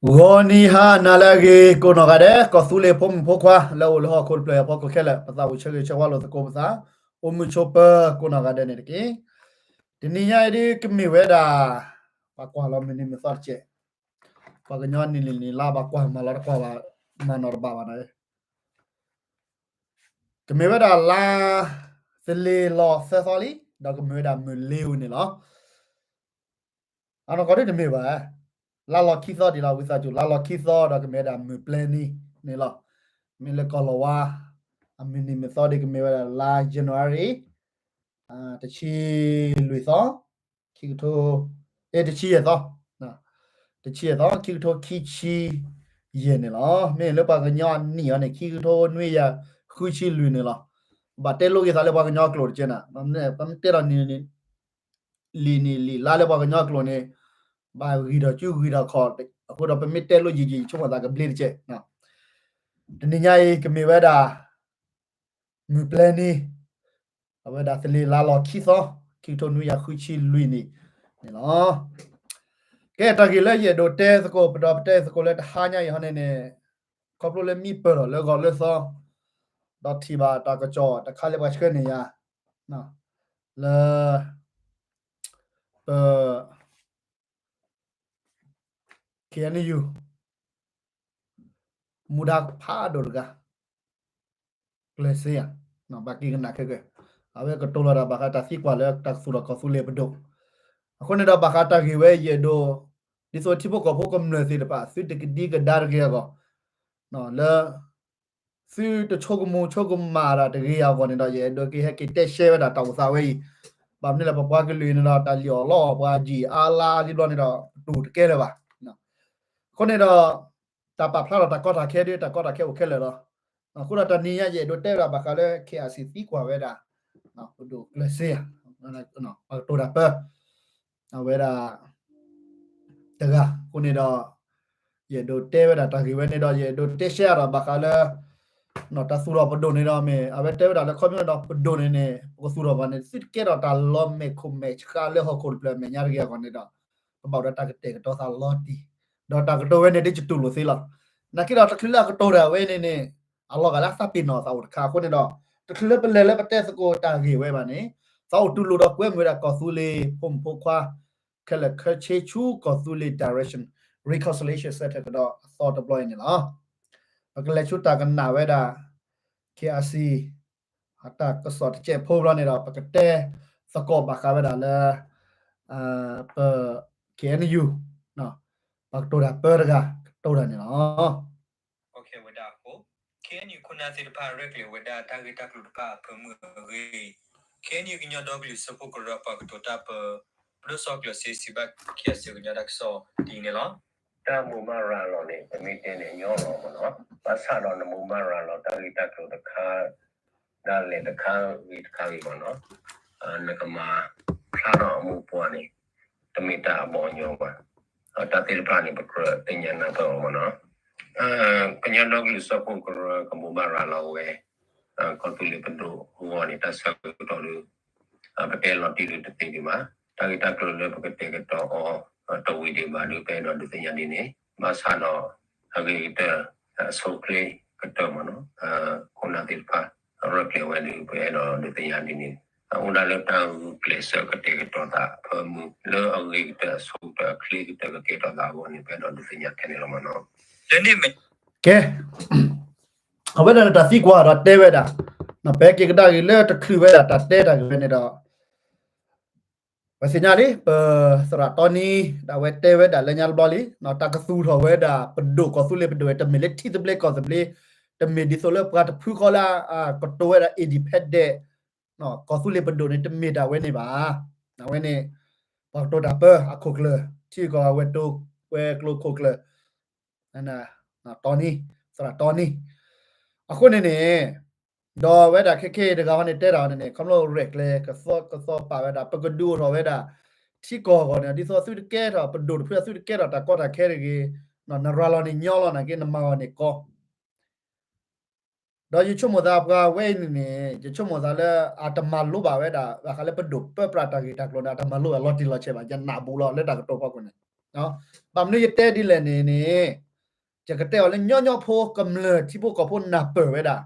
ဂီၤနံၤဟါနၤလၢအဂ့ၤ ကိးနီၢ်ဂၤဒဲး ကီၢ်သူလ့ၤဖိမုၣ်ဖိခွါ လၢအအိၣ်လၢဟီၣ်ခိၣ်တဖျၢၣ်အဖီခိၣ်ခဲလၢာ် ပသးအိၣ်ဆၢဂ့ၤဆၢဝါလိာ်သကိးပသး အိၣ်မုာ်ဆိးပၢၤကိးနီၢ်ဂၤဒဲးန့ၣ်တက့ၢ်. တနံၤညါအံၤဒ်ကမ့ၢ်ဝဲဒၣ် ပှၤကွၢ်လီၤမုၢ်နံၤမုၢ်သီတက့ၢ်. ပှၤကညီနံၣ်လံၤနံၣ်လါ ပှၤကွၢ်မၤလီၤတကွၢ်ဘၣ် မၤနီၢ်တဘၣ်ဘၣ်န့ၣ် ကမ့ၢ်ဝဲဒၣ်လါ သလ့ၤလီၤသၢသီလံ ဒီးကမ့ၢ်ဝဲဒၣ်မုၢ်လ့ၤဧိၤန့ၣ်လီၤ. အနီၢ်ကီၢ်ဒ်တမ့ၢ်ဘၣ်, လါလီၤခံသီဒံးလီၤ ဝံသးစူၤ လါလီၤခံသီဒီးကမ့ၢ်ဝဲဒၣ်မုၢ်ပျဲၢ်နံၤန့ၣ်လီၤ. မ့ၢ်လၢကီၢ်လီၤဝါ အမုၢ်နံၤမုၢ်သီဒ်ကမ့ၢ်ဝဲဒၣ်လါ January တဆံလွံၢ်သီ ခံကထိ အဲ တဆံယဲၢ်သီ တဆံယဲၢ်သီ ခံကထိခံဆံယဲၢ်န့ၣ်လီၤ. မ့ၢ်လၢပှၤကညီအနံၣ်အီၤန့ၣ် ခံကထိနွံယၤဃုဆံလွံၢ်န့ၣ်လီၤ. ဘၣ်တဲလိာ်က့ၤသးလၢပှၤကညီအကျိာ်တက့ၢ်နၤ, ပမ့ၢ်တဲဒီးနံၣ် လံၤနံၣ်လံၤလါလၢပှၤကညီအကျိာ်န့ၣ် ဘၣ်ဂံၢ်ထီၣ်စုဂံၢ်ထီၣ်ခီၣ်, အဃိဒီးပမ့ၢ်တဲလိာ်ယံာ်ယံာ် ဆိကမိၣ်သးကဘျ့တက့ၢ်. တနံၤညါအံၤ ကမ့ၢ်ဝဲဒၣ် မုၢ်ပျဲၢ်နံၤ, အဝဲဒၣ်သလ့ၤလါလီၤခံသီ, ခံကထိနွံယၤဃုဆံလွံၢ်နံၣ်န့ၣ်လီၤ. ကဲ တၢ်ဂ့ၢ်လၢယအဲၣ်ဒိးတဲသကိး ပဒီးပတဲသကိးလၢတဟါညါအံၤဟီန့ၣ်န့ၣ်, ခီဖျိလၢမံပၢၢ်ထီၣ်လၢဂီၤလၢသီ, ဒီးထံၣ်ဘၣ်တၢ်ကစီၣ်တခါလၢပှၤဆှၢန့ၢ်ယၤ လၢ ပ ခ့ၣ်အဲၣ်ယူၣ် မူဒါဖးဒိၣ်တဂၤ ကျဲးစ့ဧါ, ဘၣ်က့ၤကနၣ်ခဲကဲ, အဝဲကတိၤလီၤတၢ်ဘၣ်ဃးတၢ်သံကွၢ်လၢတၢ်ကသူၣ်ထီၣ်ကီၢ်သူလ့ၤပဒိၣ်, အဃိန့ၣ်ဒီးဘၣ်ဃးတၢ်ဂ့ၢ်ဝဲယအဲၣ်ဒိး, ဒ်သိးထံဖိကီၢ်ဖိကမျၢၢ်သ့ၣ်တဖၣ် သုတကဒံကဒါတဂ့ၤအဂီၢ်, လၢ သုတဆိကမိၣ်ဆိကမးတၢ်တဂ့ၤအဂီၢ်န့ၣ်ဒီး ယအဲၣ်ဒိးကဟဲက့ၤတဲရှဲဝဲဒၣ်တၢ်အိၣ်သးဝဲအံၤ, ဘၣ်မနုၤလဲၣ် ပပှၤကလုာ်အံၤန့ၣ်ဒီး တၢ်လံၣ်အီၣ်လီအီၣ်ပှၤ အဂံၢ်အါလါလံဘျီန့ၣ်ဒီး ပတူၢ်တကဲလၢၤဘၣ်. အဃိန့ၣ်ဒီး တၢ်ပာ်ဖျါထီၣ်တၢ်ကီတၢ်ခဲဒီး တၢ်ကီတၢ်ခဲအိၣ်ခဲလၢာ်လီၤ. အဃိဒီးတနံၤညါယအဲၣ်ဒိးတဲဝဲဒၣ်ဘၣ်ဃးလၢ ခ့ၣ်အဲၣ်ယူၣ် သံကွၢ်ဝဲဒၣ် ပဒိၣ်ကျဲးစ့ဧါ, ပကတိၤတၢ်ပၢ အဝဲဒၣ် တဂၤအဃိန့ၣ်ဒီး ယအဲၣ်ဒိးတဲဝဲဒၣ်တၢ်ဂ့ၢ်ဝဲန့ၣ်ဒီး ယအဲၣ်ဒိးတဲရှဲအါထီၣ်ဘၣ်ဃးလၢ တၢ်သူၣ်ထီၣ်ပဒိၣ်န့ၣ်ဒီးမ့ၢ် အဝဲတဲဝဲဒၣ်လၢခီပညီဒီးပဒိၣ်န့ၣ်န့ၣ် ပကသူၣ်ထီၣ်ဘၣ်န့ၣ် သုတကဲထီၣ်တၢ်လီၤမဲာ်ခိၣ်မဲာ်ဆှးလၢဟီၣ်ခိၣ်တဖျၢၣ်အမဲာ်ညါတဂ့ၤအဂီၢ်န့ၣ်ဒီး ပဘၣ်အိၣ်ဒီးတၢ်ကတဲာ်ကတီၤသးလီၤတံၢ်, ဒီးတၢ်ကတိၤဝဲန့ၣ်ဒ်ယတူၢ်လိာ်သ့လီၤ. နာ်က့ဒီးတချုးလၢအကတိၤတၢ်ဝဲန့ၣ်န့ၣ် အလီၤဂာ်လၢအသးပ့ၤနီၣ်သးအိၣ်တခါအဃိန့ၣ်ဒီး တချုးလၢပလဲၤလၢပတဲသကိးတၢ်ဂ့ၢ်ဝဲဘၣ်န့ၣ် သးအိၣ်တူၢ်လိာ်ဒီးကွဲမုာ်ဝဲဒၣ်ကီၢ်သူလ့ၤဖိမုၣ်ဖိခွါ ခဲလၢာ်ခဲဆ့ဆူကီၢ်သူလ့ၤ Direction Reconciliation Center ကဒီးအသီတဘျီအံၤန့ၣ်လီၤ. ပကလဲၤဆူတၢ်ကနၣ်ဝဲဒၣ် ခ့ၣ်အဲၣ်ယူၣ် အတၢ်ကစီၣ်တစဲးဖိဘျီန့ၣ်ဒီး ပကတဲသကိးဘၣ်ဃးဝဲဒၣ်လၢ ပ ခ့ၣ်အဲၣ်ယူၣ် ပှၤကတိၤတၢ်ပၢတဂၤ ကတိၤတၢ်န့ၣ်လီၤ. ဝဲဒၣ်အဃိ ခ့ၣ်အဲၣ်ယူၣ် ခိၣ်နၢ်သ့ၣ်တဖၣ်ရဲၣ်ကျဲၤဝဲဒၣ်တၢ်ဂ့ၢ်တၢ်ကျိၤတဖၣ်အဖၢမုၢ်အဂ့ၢ်, ခ့ၣ်အဲၣ်ယူၣ် ကညီဒီကလုာ်စၢဖှိၣ်ကရၢအပှၤကတိၤတၢ်ပၢ ပဒိၣ်စီၤကျၢၤစ့ စံးဘၣ်ခ့ၣ်အဲၣ်ယူၣ်ကညီတၢ်ကစီၣ်ဒ်အံၤန့ၣ်လီၤ. တၢ်မိၢ်မၤရၤလီၤန့ၣ် ပမ့ၢ်တဲန့ၣ်ညီလီၤမ့ၢ်နီၤ, ဘၣ်ဆၣ်ဒီးနမိၢ်မၤရၤလီၤတၢ်ဂ့ၢ်တၢ်ကျိၤတခါ ဒၣ်လဲာ်တခါဂ့ၤတခါဂ့ၤမ့ၢ်နီၤ, နကမၤဖျါထီၣ်အမိၢ်ပှၢ်န့ၣ် တမ့ၢ်တၢ်အဘီအညီဘၣ်. တၢ်သ့ၣ်တဖၣ်န့ၣ် ပကြၢးသ့ၣ်ညါနၢ်ပၢၢ်အီၤမ့ၢ်နီၤ. ကညီဒီကလုာ်စၢဖှိၣ်ကရၢကမိၢ်မၤရၤလီၤဝဲ ကီၢ်သူလ့ၤပဒိၣ်အဂီၢ်န့ၣ် တၢ်ဆၢကတီၢ်ဒီး ပတဲလီၤတံၢ်ဒုးတသ့ဒံးဘၣ်. တၢ်ဂ့ၢ်တၢ်ကျိၤလၢပကတဲာ်ကတီၤအီၤ တဝံၤဒံးဘၣ်ဒီး ပအဲၣ်ဒိးဒုးသ့ၣ်ညါဒ်န့ၣ်, ဘၣ်ဆၣ်ဒီး အဂ့ၤကတၢၢ် အဆိအချ့ကတၢၢ်မ့ၢ်နီၤ, ခိၣ်နၢ်သ့ၣ်တဖၣ် ရဲၣ်ကျဲၤဝဲဒီး ပအဲၣ်ဒိးဒုးသ့ၣ်ညါဒ်န့ၣ်, အိၣ်ဒၣ်လၢတၢ်ဂုာ်ကျဲးစၢးကတဲာ်ကတီၤသးအဖၢမုၢ် လၢအဂ့ၤကတၢၢ်အဆိကတၢၢ်အချ့ကတၢၢ်ကကဲထီၣ်သးအဂီၢ်န့ၣ် ပအဲၣ်ဒိးဒုးသ့ၣ်ညါထဲန့ၣ်လီၤမ့ၢ်နီၤ. ကဲ အဝဲဒၣ်န့ၣ်တၢ်သံကွၢ်ဒီးတဲဝဲဒၣ်, ပဟဲက့ၤကဒါက့ၤလၢတချုးဝဲဒၣ်တၢ်တဲတၢ်ဂ့ၢ်ဝဲန့ၣ်ဒီး ပသ့ၣ်ညါလံ ပသရၣ်တီနံ ဒၣ်ဝဲတဲဝဲဒၣ်လၢညါတဘျီလံ, တၢ်ကသူၣ်ထီၣ်ဝဲဒၣ်ပဒိၣ်ကီၢ်သူလ့ၤပဒိၣ်ဝဲ တမ့ၢ်လၢထံသဘျ့ကီၢ်သဘျ့, တမ့ၢ်ဒ်သိးလၢပှၤတဖုဃီလၢ ကတိၤဝဲဒၣ် independent ကီၢ်သူလ့ၤပဒိၣ်န့ၣ် တမ့ၢ်တၢ်ဝဲန့ၣ်ဘၣ်. အဝဲန့ၣ် ပှၤကတိၤတၢ်ပၢအခိၣ်ကျၢၢ် ထံကီၢ်ဝဲတိၤဝဲၤကျိၤခိၣ်ကျၢၢ် တီနံ သရၣ်တီနံ. အဃိန့ၣ်န့ၣ် ဒီးဝဲဒၣ်ခဲခဲအံၤတဂၤဟီန့ၣ် တဲတၢ်အီၤန့ၣ်န့ၣ် ခီဖျိရဲၣ်ကျဲၤကသီကသီပာ်ဝဲဒၣ် ပကဒုးအိၣ်ထီၣ်ဝဲဒၣ် ထံကီၢ်အဂီၢ်န့ၣ် ဒ်သိးသုတကဲထီၣ် ပဒိၣ်တဖုသုတကဲထီၣ်တၢ်ကီတၢ်ခဲတဂ့ၤ, နရၤလီၤန့ၣ်ညီလီၤ နာ်က့နမၤအီၤန့ၣ်ကီ ဒီးယဆိကမိၣ်သးပှၤဝဲအံၤန့ၣ်န့ၣ် ယဆိကမိၣ်သးလၢအတမၤလိဘၣ်ဝဲဒၣ် ဘၣ်ဃးလၢပဒိၣ်ပၢပြးတၢ်ဂ့ၢ်တၢ်ကျိၤန့ၣ် အတမၤလိဘၣ်လီၤတံၢ်လီၤဆဲးဘၣ် ယနာ်ဘူးလီၤလၢတၢ်ကတိၤဖီခိၣ်န့ၣ်. ဘၣ်မနုၤယတဲဒ်လဲၣ်န့ၣ်န့ၣ် ယကတဲအီၤလၢညီညီဖိကမျၢၢ်ထံဖိကီၢ်ဖိနၢ်ပၢၢ်ဝဲဒၣ်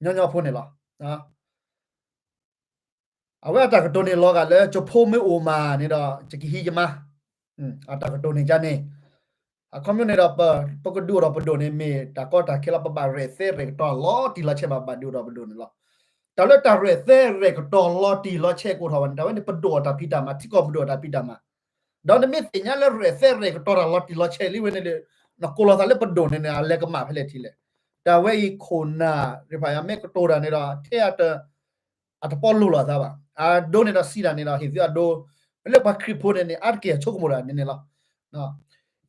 ညီညီဖိန့ၣ်လီၤ. အဝဲအတၢ်ကတိၤန့ၣ်လီၤဂာ်လၢ ယဖိမ့ၢ်အိၣ်မးန့ၣ်ဒီး ယကဟံးယမါ အတၢ်ကတိၤန့ၣ်ကန့ၣ် အခီပညီန့ၣ်ဒီး ပကဒုးအိၣ်ထီၣ်ပဒိၣ်န့ၣ် မ့ၢ်တၢ်ကီတၢ်ခဲလီၤ ပဘၣ်ရဲၣ်သဲရဲၣ်ကတီၤလီၤတံၢ်လီၤဆဲးဘၣ် ဘၣ်ဒုးအိၣ်ထီၣ်ပဒိၣ်န့ၣ်လီၤ. တၢ်လၢတၢ်ရဲၣ်သဲရဲၣ်ကတီၤလီၤတံၢ်လီၤဆဲးကအိၣ်ထီၣ်ဘၣ်န့ၣ် တၢ်ဝဲန့ၣ်ပဒိၣ်အတၢ်ဖံးတၢ်မၤ ထံကီၢ်ပဒိၣ်အတၢ်ဖံးတၢ်မၤ ဒီးနမ့ၢ်သ့ၣ်ညါလၢရဲၣ်သဲရဲၣ်ကတီၤတၢ်လီၤတံၢ်လီၤဆဲးလံဝဲန့ၣ်ဒီး နကိးလီၤသးလၢပဒိၣ်န့ၣ်န့ၣ် အလဲၤကမၣ်ဖဲလဲၣ်ထံလဲၣ်. တၢ်ဝဲအံၤခိၣ်နၢ် ရဖးယၤမ့ၢ်ကတိၤတၢ်န့ၣ်ဒီး ထဲအတ အတပီလိၣ်လိာ်သးဘၣ်. အဒိန့ၣ်ဒီးစံးတၢ်န့ၣ်ဒီး ဟ့ၣ်သုအဒိ လၢပှၤခရံာ်ဖိန့ၣ်န့ၣ် အါတက့ၢ်အဆိကမိၣ်တၢ်န့ၣ်န့ၣ်လီၤ.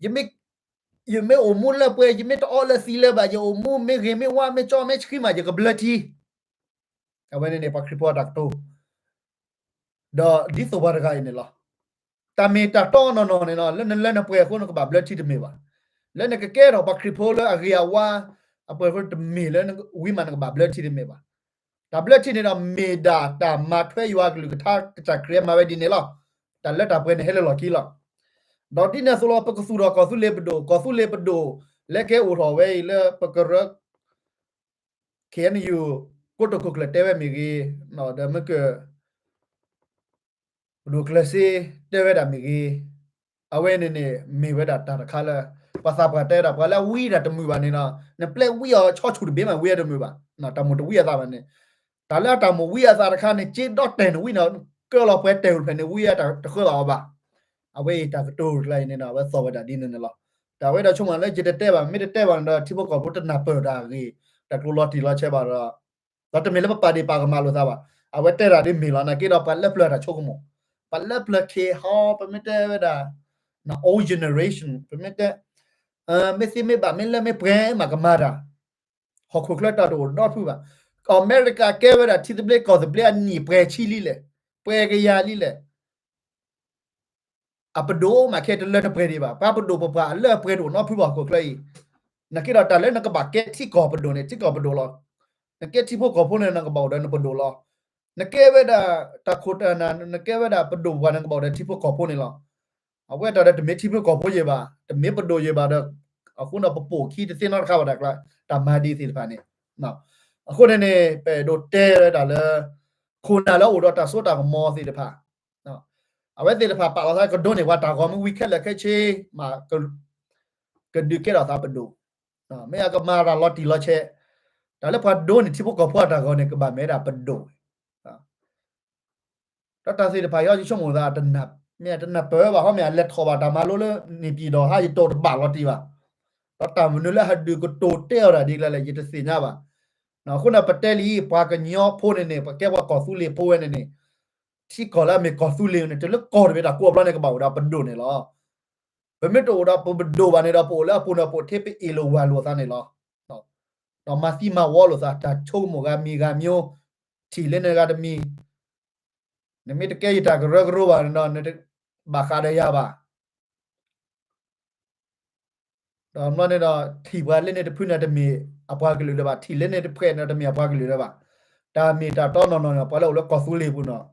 ယမ့ၢ်အိၣ်မူလၢပှဲၤ ယမ့ၢ်တအီလၢသံလၢၤဘၣ် ယအိၣ်မူမ့ၢ်ဂ့ၤမ့ၢ်ဝါ မ့ၢ်ကၠီမ့ၢ်ဆှံမး ယကဘျၢထံ အဝဲန့ၣ်န့ၣ် ပှၤခရံာ်ဖိအတၢ်ကတိၤ ဒီးဒ်သိးပှၤတဂၤအံၤန့ၣ်လီၤ. တၢ်မ့ၢ်တၢ်တီနီၢ်နီၢ်န့ၣ်လီၤ လၢနလၢနပှဲၤအဃိ နကဘၣ်ဘျၢထံတမ့ၢ်ဘၣ်. လၢနကကဲထီၣ်ပှၤခရံာ်ဖိလၢအဂ့ၤအဝါ အပှဲၤအဃိတမ့ၢ်လၢနဝံၤမးနကဘၣ်ဘျၢထံတမ့ၢ်ဘၣ်. တၢ်ဘျၢထံန့ၣ်ဒီး မ့ၢ်ဒၣ်တၢ်မၤထွဲယွၤအကလုၢ်ကထါကစၢ်ခရံာ်မၤဝဲဒ်န့ၣ်လီၤ. တၢ်လၢတၢ်ပှဲၤန့ၣ်ဟဲလၢလီၢ်ခံလီၤ. ဒီးဒ်န့ၣ်အသိးလီၤ ပကသူၣ်ထီၣ်ကီၢ်သူလ့ၤပဒိၣ် ကီၢ်သူလ့ၤပဒိၣ် လၢကဲအိၣ်ထီၣ်ဝဲအံၤလၢပကရၢ KNU ကိတိာ်ခိၣ်ကျၢၢ်တဲဝဲမ့ၢ်ဂ့ၤ, ဒီးမ့ၢ်က ပဒိၣ်ကျၢၢ်စ့တဲဝဲဒၣ်မ့ၢ်ဂ့ၤ, အဝဲန့ၣ်န့ၣ် မ့ၢ်ဝဲဒၣ်တၢ်တခါလၢ ပှၤသးပှၢ်တဲဒၣ် ပှၤလၢအဝံတၢ်တမုာ်ဘၣ်န့ၣ်ဒီး နပျဲဝံအီၤဆီဆူၣ်တဘ့ၣ်မး ဝံအီၤတမုာ်ဘၣ်, တၢ်မိၣ်တဝံအသးဘၣ်န့ၣ်, တၢ်လၢအတၢ်မိၣ်ဝံအသးတခါန့ၣ် က့ဒီးတဲာ်နဝံန့ၣ် ကၢလီၤပှဲၤတဲာ်အိၣ်ဖျဲၣ်န့ၣ် ဝံအတၢ်တဃၢဘၣ်အီၤဘၣ်. အဝဲအံၤတၢ်ကတိၤကျါအံၤန့ၣ်ဒီး အဝဲသီၣ်ဝဲဒၣ်ဒ်န့ၣ်န့ၣ်လီၤ. တၢ်ဝဲဒီးဆိကမိၣ်လၢယတတဲဘၣ် မ့ၢ်တတဲဘၣ်န့ၣ်ဒီး ထံဖိကီၢ်ဖိတနၢ်ပၢၢ်တၢ်အဂ့ၢ် တၢ်ကျိၤလီၤတံၢ်လီၤဆဲးဘၣ်ဒီး ဒီးတမ့ၢ်လၢပပာ်ဒ့ၣ်ပာ်ကမၣ်လိာ်သးဘၣ်. အဝဲတဲဒၣ်ဒ်မ့ၢ်လီၤ နာ်က့ဒီးပှၤလၢပျၢၤတၢ်ဆိကမိၣ်, ပှၤလၢပျၢၤခ့ဟီ ပမ့ၢ်တဲဝဲဒၣ် old generation ပမ့ၢ်တဲ မ့ၢ်သ့မ့ၢ်ဘၣ် မ့ၢ်လၢမ့ၢ်ပှဲၤမးကမၤတၢ်, ဟီၣ်ခိၣ်ချၢတၢ်တအိၣ်ဒီဖုဘၣ်. အမဲရကၤကဲဝဲဒၣ်ထံသဘျ့ကီၢ်သဘျ့အနံၣ်ပှဲၤဆံလံလဲၣ်, ပှဲၤကယၤလံလဲၣ်. အပဒိၣ်မးခဲတလၢတပှဲၤဒံးဘၣ်. ပှၤပဒိၣ်ပပှၢ်အလၢအပှဲၤတအိၣ်နီတဖုဘၣ်ဟီၣ်ခိၣ်ချၢအံၤ. နာ်က့ဒီးတၢ်လၢနကဘၣ်ကဲထံကီၢ်ပဒိၣ်န့ၣ် ထံကီၢ်ပဒိၣ်လီၤ. နကဲထံဖိကီၢ်ဖိန့ၣ် နကဘၣ်အိၣ်ဒီးနပဒိၣ်လီၤ. နကဲဝဲဒၣ်တၢ်ခိၣ်တၢ်နၢ် နကဲဝဲဒၣ်ပဒိၣ်ပပှၢ်န့ၣ် နကဘၣ်အိၣ်ဒီးထံဖိကီၢ်ဖိန့ၣ်လီၤ. အဝဲတၢ်ဒီးတမ့ၢ်ထံဖိကီၢ်ဖိယဲၢ်ဘၣ်, တမ့ၢ်ပဒိၣ်ယဲၢ်ဘၣ်ဒီး အဃိန့ၣ်ပပိာ်ခံတသ့နီတခါဘၣ်တၢ်ကျါ တၢ်မၤဒ်သ့ၣ်တဖၣ်န့ၣ်. အဃိန့ၣ်န့ၣ် ပအဲၣ်ဒိးတဲဝဲဒၣ်လၢ ခိၣ်နၢ်လၢအအိၣ်ဒီးတၢ်စိတၢ်ကမီၤသ့ၣ်တဖၣ် အဝဲသ့ၣ်တဖၣ်ပာ်လီၤသးကဒိးန့ၢ်ပှၤတၢ်ဂီၤမူဝံၤခဲလၢာ်ခဲဆ့ မး ကဒုးကဲထီၣ်သးပဒိၣ်, မ့ၢ်အကမၤတၢ်လီၤတံၢ်လီၤဆဲး, တၢ်လၢပှၤဒိးန့ၢ်ထံဖိကီၢ်ဖိအတၢ်ဂီၤန့ၣ် ကဘၣ်မ့ၢ်ဝဲဒၣ်ပဒိၣ် ဒီးတၢ်သ့ၣ်တဖၣ်အံၤ ယဆိကမိၣ်သး မ့ၢ်တနၢ်ပၢၢ်ဘၣ် ဟီမ့ၢ်အလဲၤထီၣ်ဘၣ်တၢ်မၤလိလၢ နံၣ်ပံၣ်ဒီးဟါယတိၢ်တဘၣ်လီၤတံၢ်ဘၣ်, ဒီးတၢ်မနုၤလၢဟဲဒုးကတိၤတဲအီၤတၢ်ဒ်လဲၣ်လဲၣ် ယတသ့ၣ်ညါဘၣ်. အဃိန့ၣ် ပတဲလံ ပှၤကညီဖိန့ၣ်န့ၣ် ပကဲပှၤကီၢ်သူလ့ၤဖိဝဲန့ၣ်န့ၣ် ထံကီၢ်လၢအမ့ၢ်ကီၢ်သူလ့ၤန့ၣ် တုၤလၢကီၢ်တဘ့ၣ်တၢ်ကိးအဘျီန့ၣ် ကဘၣ်အိၣ်ဒီးပဒိၣ်န့ၣ်လီၤ. ပမ့ၢ်တအိၣ်ဒီးပဒိၣ်ဘၣ်န့ၣ်ဒီး ပအိၣ်လၢအပူၤန့ၣ် ပအိၣ်ထဲပအ့ၣ်လိာ်ဝၤလိာ်သးန့ၣ်လီၤ. ဒီးမၤသံမၤဝီလိာ်သး တၢ်ဆိကမိၣ်ဂၤမံၤဂၤမံၤ, ထံၣ်လၢနဂၤတမံၤ, နမ့ၢ်တကဲယတၢ်ကရၢကရိဘၣ်န့ၣ်ဒီး နတဘၣ်ဃးဒီးယၤဘၣ်. ဒီးမ့ၢ်န့ၣ်ဒီး ထံၣ်ပှၤလၢန့ၣ်တဖုန့ၣ်တမ့ၢ်အပှၤကလုာ်လၢၤဘၣ်, ထံၣ်လၢန့ၣ်တဖုန့ၣ်တမ့ၢ်အပှၤကလုာ်လၢၤဘၣ်. တၢ်မ့ၢ်တၢ်တီနီၢ်နီၢ်န့ၣ် ပှၤလၢအိၣ်လၢကီၢ်သူလ့ၤပူၤန့ၣ်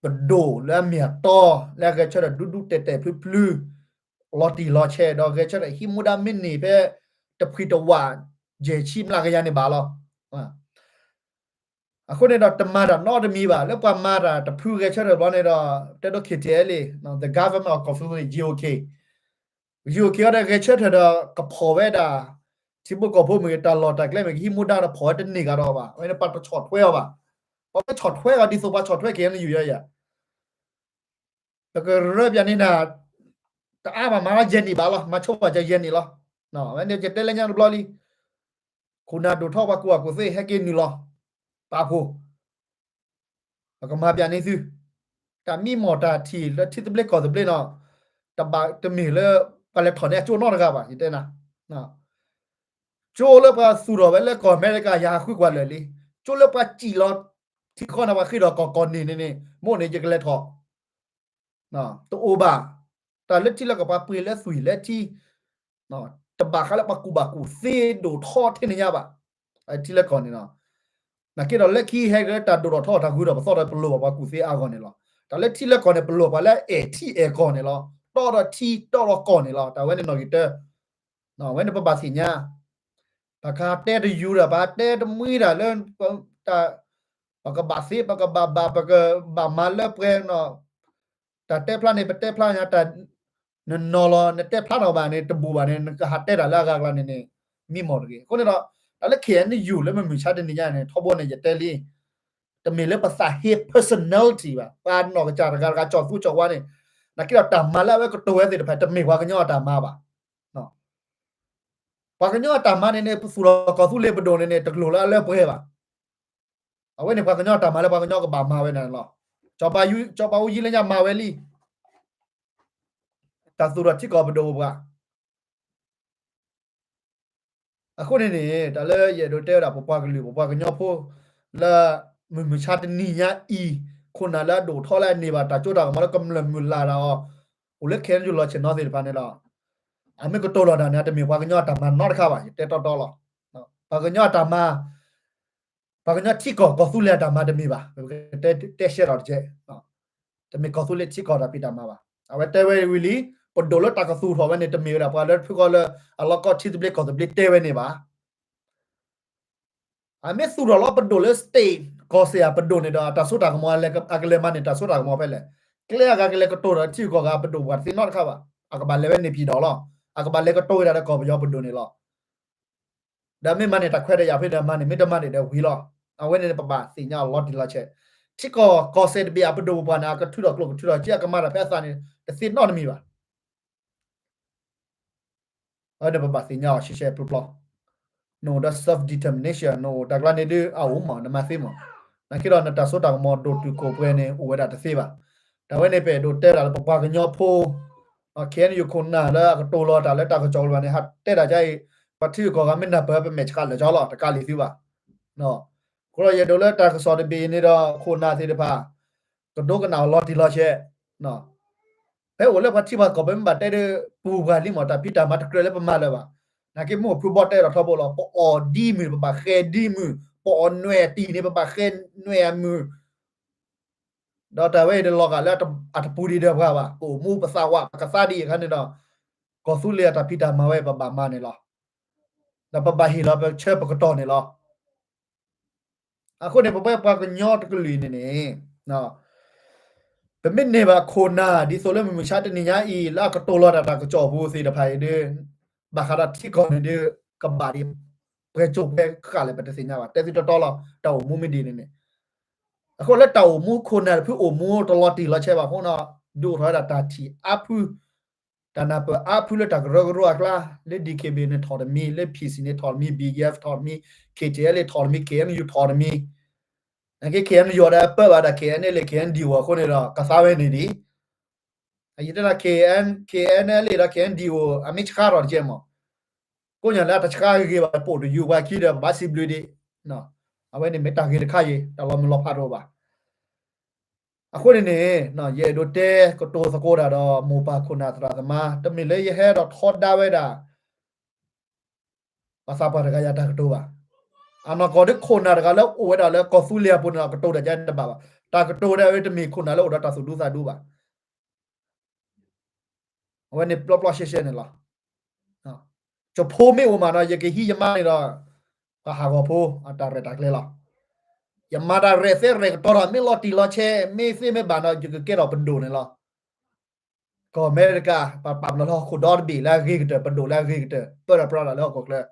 ပဒိၣ်လၢအမ့ၢ်အတီ လၢအဂဲၤဆၢထၢၣ်ဒူဒူတဲာ်တဲာ်ဖျုဖျု လီၤတံၢ်လီၤဆဲး ဒီးဂဲၤဆၢထၢၣ်ဟံးမူဒါမ့ၢ်န့ၢ်ဖဲ တဖှံတဝး ယဲၢ်ဆံမျးကယၤန့ၣ်ဘၣ်လီၤ. အဃိန့ၣ်ဒီး တမၤတၢ်နီတမံၤဘၣ် လၢပှၤမၤတၢ်တဖုဂဲၤဆၢထၢၣ်ဘျီန့ၣ်ဒီး တဲဒိ K T L လံ The Government of Kawthoolei G O K, G O K အီၤဒီးဂဲၤဆၢထၢၣ်ဒီးကဖီၣ်ဝဲဒၣ် ထံဖိကီၢ်ဖိမ့ၢ်ဂ့ၤ တၢ်လီၢ်တၢ်ကျဲမ့ၢ်ဂ့ၤ ဟံးမူဒါဒီးဖီၣ်ဝဲတန့ၢ်ဂၤဒီးဘၣ် အဝဲန့ၣ်ပှၤတဆီၣ်ထွဲအီၤဘၣ်. ပှၤမ့ၢ်ဆီၣ်ထွဲအီၤဒ်သိးပှၤဆီၣ်ထွဲ K N U ယၤယၤ ပကရၢပၠးန့ၣ်နၤ တအါဘၣ်မၤလီၤယဲၢ်နံၣ်ဘၣ်လီၤ မၤဆိဘၣ်ယဲၢ်နံၣ်လီၤ. အဝဲန့ၣ်ယတဲလၢညါတဘျီလံ ခိၣ်နၢ်ဒိၣ်ထီၣ်ပှၤကူၣ်ဘၣ်ကူၣ်သ့ဟဲက့ၤနုာ်လီၤ ပာ်ဖှိၣ် ပကမၤပၠးန့ၢ်သု တၢ်မံမီၢ်တၢ်ထံၣ်လၢထံသဘျ့ကီၢ်သဘျ့နီၤ တဘၣ်တမ့ၢ်လၢ ပှၤလဲၤထီၣ်န့ၢ်အကၠိနီတဂၤဘၣ် ယတဲနၤ ကၠိလၢပှၤသူၣ်ထီၣ်ဝဲလၢကီၢ်အမဲရကၤ ယၤဃုကွၢ်လၢာ်လံ ကၠိလၢပှၤစံၣ်လီၤ ထံကီၢ်န့ၣ်ပှၤဃ့ထီၣ်ကီၢ်ကီၢ်န့ၣ်န့ၣ် မိၢ်န့ၣ်ယကလဲၤထီၣ် တအိၣ်ဘၣ် တၢ်လၢထံလၢကီၢ်ပှၤပှ့ၤလၢသွံၣ်လၢထံ တဘၣ်ဃးလၢပှၤကူၣ်ဘၣ်ကူၣ်သ့ဒိၣ်ထီထဲန့ၣ်ညါဘၣ်. ထံလၢကီၢ်န့ၣ်လီၤ. နာ်က့ဒီးလၢခံဟဲက့ၤလၢတၢ်ဒိၣ်ထီၣ်ထီထီၣ်တၢ်ဂုၤထီၣ်ပသီဒီး ပလိၣ်ဘၣ်ပှၤကူၣ်သ့အါဂီၢ်န့ၣ်လီၤ. တၢ်လၢထံလၢကီၢ်န့ၣ် ပလိၣ်ပှၤလၢအအဲၣ်ထံအဲၣ်ကီၢ်န့ၣ်လီၤ. တီဒီးထံ တီဒီးကီၢ်န့ၣ်လီၤ. တၢ်ဝဲန့ၣ်နီၣ်ဂံၢ်တၢ, ဝဲန့ၣ်ပဘၣ်သ့ၣ်ညါ, ပကတဲတယူၤဒီး ပတဲတမှံတၢ်လၢ ပကဘၣ်သ့ ပကဘၣ်ဘၣ် ပကဘၣ်မၤလၢပှဲၤ, တၢ်တဲဖျါန့ၣ် ပတဲဖျါညါတၢ်, နနီၤလီၤ နတဲဖျါထီၣ်ဘၣ်န့ၣ် တဘူးဘၣ်န့ၣ် နကဟးတဲတၢ်လၢအဂၤကျါန့ၣ်န့ၣ် မံမီၢ်တဂ့ၤ. အဃိန့ၣ်ဒီး တၢ်လၢ K N U လၢမုၢ်မုၢ်ဆါတနံၤညါန့ၣ် ထီဘိန့ၣ် ယတဲလံ, တမ့ၢ်လၢပသးဟ့ personality ဘၣ်, ပှၤနီၢ်ကစၢ်တဂၤတဂၤ ကၠီၣ်သူကၠီၣ်ဝါန့ၣ်, နာ်က့ဒီးတၢ်မၤလၢအဝဲကတိၤဝဲသ့ၣ်တဖၣ် တမ့ၢ်ပှၤကညီအတၢ်မၤဘၣ်. ပှၤကညီအတၢ်မၤန့ၣ်န့ၣ် ပသူၣ်ထီၣ်ကီၢ်သူလ့ၤပဒိၣ်န့ၣ်န့ၣ် တလိၣ်လၢအလၢပှဲၤဘၣ်. အဝဲန့ၣ်ပှၤကညီအတၢ်မၤလၢပှၤကညီကဘၣ်မၤဝဲန့ၣ်လီၤ. စီၤပၤအူကၠံလၢညါမၤဝဲလံ, တၢ်သူၣ်ထီၣ်ထံကီၢ်ပဒိၣ်ပှၤ အဃိန့ၣ်န့ၣ် တၢ်လၢယအဲၣ်ဒိးတဲဝဲဒၣ် ပပှၤကလုာ် ပပှၤကညီဖိ လၢမုၢ်မုၢ်ဆါတနံၤညါအံၤ ခိၣ်နၢ်လၢအဒိၣ်ထီၣ်လၢအန့ၢ်ဘၣ်တၢ်စိတၢ်ကမီၤလၢကမျၢၢ်မုၢ်လၢ်တၢ်အီၤ အိၣ်လၢခဲအံၤယလီၤဆ့ၣ်နီၤသ့ၣ်တဖၣ်န့ၣ်လီၤ. အမ့ၢ်ကတိၤလီၤတၢ်န့ၣ် တမ့ၢ်ပှၤကညီအတၢ်မၤနီတခါဘၣ် ယတဲတီတီလီၤ. ပှၤကညီအတၢ်မၤ ပှၤကညီထံကီၢ်ကီၢ်သူလ့ၤအတၢ်မၤတမ့ၢ်ဘၣ် ပကတဲရှဲဒီးတကဲး, တမ့ၢ်ကီၢ်သူလ့ၤထံကီၢ်တၢ်ဖံးတၢ်မၤဘၣ်. အဝဲတဲဝဲဝံၤလံ ပဒိၣ်လၢတၢ်ကသူၣ်ထီၣ်ဝဲန့ၣ် တမ့ၢ်ဝဲဒၣ်ပှၤလၢဖုကီၢ်လၢအလီၢ်ကီၢ်ထံသဘျ့ကီၢ်သဘျ့တဲဝဲန့ၣ်ဘၣ်. အမ့ၢ်သူၣ်ထီၣ်လီၤပဒိၣ်လၢ state ကီၢ်စဲၣ်အပဒိၣ်န့ၣ်ဒီး တၢ်စိတၢ်ကမီၤ အကလဲၤမၤန့ၢ်တၢ်စိတၢ်ကမီၤဖဲလဲၣ်. ကျဲအဂၤကလဲၤကတိၤဒီးထံဂုၤကီၢ်ဂၤအပဒိၣ်ပှၤတသ့နီတခါဘၣ်. အကဘၣ်လဲၤဝဲန့ၣ်ဖံးဒီးလီၤ. အကဘၣ်လဲၤကတိၤဝဲဒၣ်ဒီးကီၢ်ပယီၤပဒိၣ်န့ၣ်လီၤ. ဒီးမ့ၢ်မၤန့ၢ်တၢ်ခွဲးတၢ်ယာ်ဖဲဒီးမၤန့ၢ် မ့ၢ်တမၤန့ၢ်ဒီးဝံၤလီၤ. အဝဲန့ၣ်ပဘၣ်သ့ၣ်ညါအီၤလီၤတံၢ်လီၤဆဲး. ထံကီၢ်ကီၢ်စဲၣ်တဘ့ၣ်အပဒိၣ်ပပှၢ်န့ၣ် အကထုးထီၣ်ကျိၣ်ကထုးထီၣ်စ့ အကမၤတၢ်ဖဲအသးန့ၣ် တသ့နီတမံၤဘၣ်. အဝဲန့ၣ်ပဘၣ်သ့ၣ်ညါအီၤရှဲရှဲပျီပျီ. နအိၣ်ဒီး self determination နအိၣ်တၢ်ကျါန့ၣ်ဒုးအအိၣ်မး နမၤသ့မး. နာ်က့ဒီးနတၢ်စိတၢ်ကမီၤဒိၣ်တုာ်ခိၣ်ပှဲၤန့ၣ် အိၣ်ဝဲဒၣ်တသ့ဘၣ်. တၢ်ဝဲန့ၣ်ပအဲၣ်ဒိးတဲဝဲဒၣ်လၢပပှၤကညီဖိ KNU ခိၣ်နၢ်လၢအကတိၤလီၤတၢ်လၢတၢ်ကစီၣ်လၢၤဘၣ်န့ၣ် ဟးတဲဒၣ်ကအံၤ ပှၤထံဂုၤကီၢ်ဂၤမ့ၢ်နၢ်ပၢၢ် ပမဲာ်ဆှးလၢာ်ကၠီလီၤ တကးလံသုဘၣ်. အဃိဒီးယအဲၣ်ဒိးလၢတၢ်ကစီၣ်တဘ့ၣ်အံၤန့ၣ်ဒီး ခိၣ်နၢ်သ့ၣ်တဖၣ် ကဒိကနၣ်အီၤလီၤတံၢ်လီၤဆဲး. ဖဲအိၣ်လၢပှၤထံပှၤကီၢ် ပမ့ၢ်ဘၣ်တဲဒီး ပူၤပှၤလံမး တၢ်ဖံးတၢ်မၤတကြၢးလၢပမၤလၢၤဘၣ်. နာ်က့မ့ၢ်အိၣ်ဖုဘီတဲဒီးထီဘိလီၤ ပအီၣ်ဒ်မုၢ် ပဘၣ်ဃဲၤဒ်မုၢ် ပအီၣ်နွဲၣ်တံၢ်န့ၣ် ပဘၣ်ဃဲၤနွဲၣ်အမုၢ် ဒီးတၢ်ဝဲအံၤန့ၣ်လီၤဂာ်လၢအတပူၤဒံးဒီးပှၤဘၣ် ပအိၣ်မူပသးဝး ပကသါဒ်အံၤအခါန့ၣ်ဒီး ကီၢ်သူလ့ၤအတၢ်ဖံးတၢ်မၤဝဲ ပဘၣ်မၤန့ၣ်လီၤ. ဒီးပဘၣ်ဟ့ၣ်လီၤပဆၢပကတီၢ်န့ၣ်လီၤ. အဃိန့ၣ် ပဝဲပှၤကညီတကလုာ်န့ၣ်န့ၣ် ပမ့ၢ်န့ၢ်ဘၣ်ခိၣ်နၢ် ဒ်သိးလၢမုၢ်မဆါတနံၤညါအံၤ လၢအကတိၤလီၤတၢ်တၢ်ကစီၣ်ပူၤသ့ၣ်တဖၣ်အံၤဒီး ဘၣ်ဃးဒီးထံကီၢ်န့ၣ်ဒီး ကဘၣ်ဒံး ပှဲၤကၠိၣ်ပှဲၤဃာ်လဲၣ် ပတသ့ၣ်ညါဘၣ် တဲသုတီတီလီၤ တၢ်အိၣ်မူမ့ၢ်ဒ်န့ၣ်န့ၣ်. အဃိလၢတၢ်အိၣ်မူခိၣ်နၢ်တဖုအိၣ်မူတလီၤတံၢ်လီၤဆဲးဘၣ်အဃိန့ၣ် ဒုးအိၣ်ထီၣ်ဝဲဒၣ်တၢ်ထံၣ်အါဖု တၢ်နၢ်ပၢၢ်အါဖုလၢတၢ်ကရၢကရိအကျါ လၢ D K B A န့ၣ်ထီၣ်တမံၤ လၢ P C န့ၣ်ထီၣ်တမံၤ B G F ထီၣ်တမံၤ K T L A ထီၣ်တမံၤ K N U ထီၣ်တမံၤ နာ်က့ K N U ဒီးပၢဘၣ်ဒီး K N L A K N D O အဃိန့ၣ်ဒီး ကသါဝဲန့ၣ်ဒံး ယတဲဒၣ် K N K N L A ဒီး K N D O အမ့ၢ်ဆှါထီၣ်တကဲမး ကိးညါလၢအတဆှါဂ့ၤဂ့ၤဘၣ် ပိာ်တယူၤပှၤခံဒီးဘၣ်စံးဘျုးဒံး အဝဲန့ၣ်မ့ၢ်တၢ်ဂ့ၤတခါအံၤ တၢ်လီၤမုၢ်လီၤဖးတအိၣ်ဘၣ်. အဃိန့ၣ်န့ၣ် ယအဲၣ်ဒိးတဲကတိၤသကိးတၢ်ဒီးမိၢ်ပၢ်ခိၣ်နၢ်သရၣ်သမါ တမ့ၢ်လၢယဟဲဒီးထီဒါဝဲဒၣ် ပှၤသးပှၢ်တဂၤယၤတၢ်ကတိၤဘၣ်. အနီၢ်ကီၢ်ဒ်ခိၣ်နၢ်တဂၤလၢအိၣ်ဝဲဒၣ်လၢကီၢ်သူလ့ၤအပူၤန့ၣ်ဒီး ကတိၤတၢ်ကဲတဘၣ်ဘၣ်. တၢ်ကတိၤဒၣ်ဝဲတမ့ၢ်ခိၣ်နၢ်လၢအိၣ်ဒီးတၢ်သူၣ်ဒူသးဒူဘၣ်. အဝဲန့ၣ်ပျီပျီရှဲရှဲန့ၣ်လီၤ. ယဖိမ့ၢ်အိၣ်မးဒီး ယကဟံးယမါန့ၣ်ဒီး ပှၤဟးဂီၤဖိ အတၢ်ရဲၣ်တၢ်ကျဲၤလီၤ. ယမၤတၢ်ရဲၣ်သဲရဲၣ်ကတီၤဒီး မ့ၢ်လီၤတံၢ်လီၤဆဲး မ့ၢ်သ့မ့ၢ်ဘၣ်ဒီး ယကကဲထီၣ်ပဒိၣ်န့ၣ်လီၤ. ကီၢ်အမဲရကၤ ပပာ်ပနီၣ်လၢဟီၣ်ခိၣ်ဒီတဘ့ၣ်လၢအဂ့ၤကတၢၢ် ပဒိၣ်လၢအဂ့ၤကတၢၢ် ပၢတၢ်ပြးတၢ်လၢဟီၣ်ခိၣ်ချၢ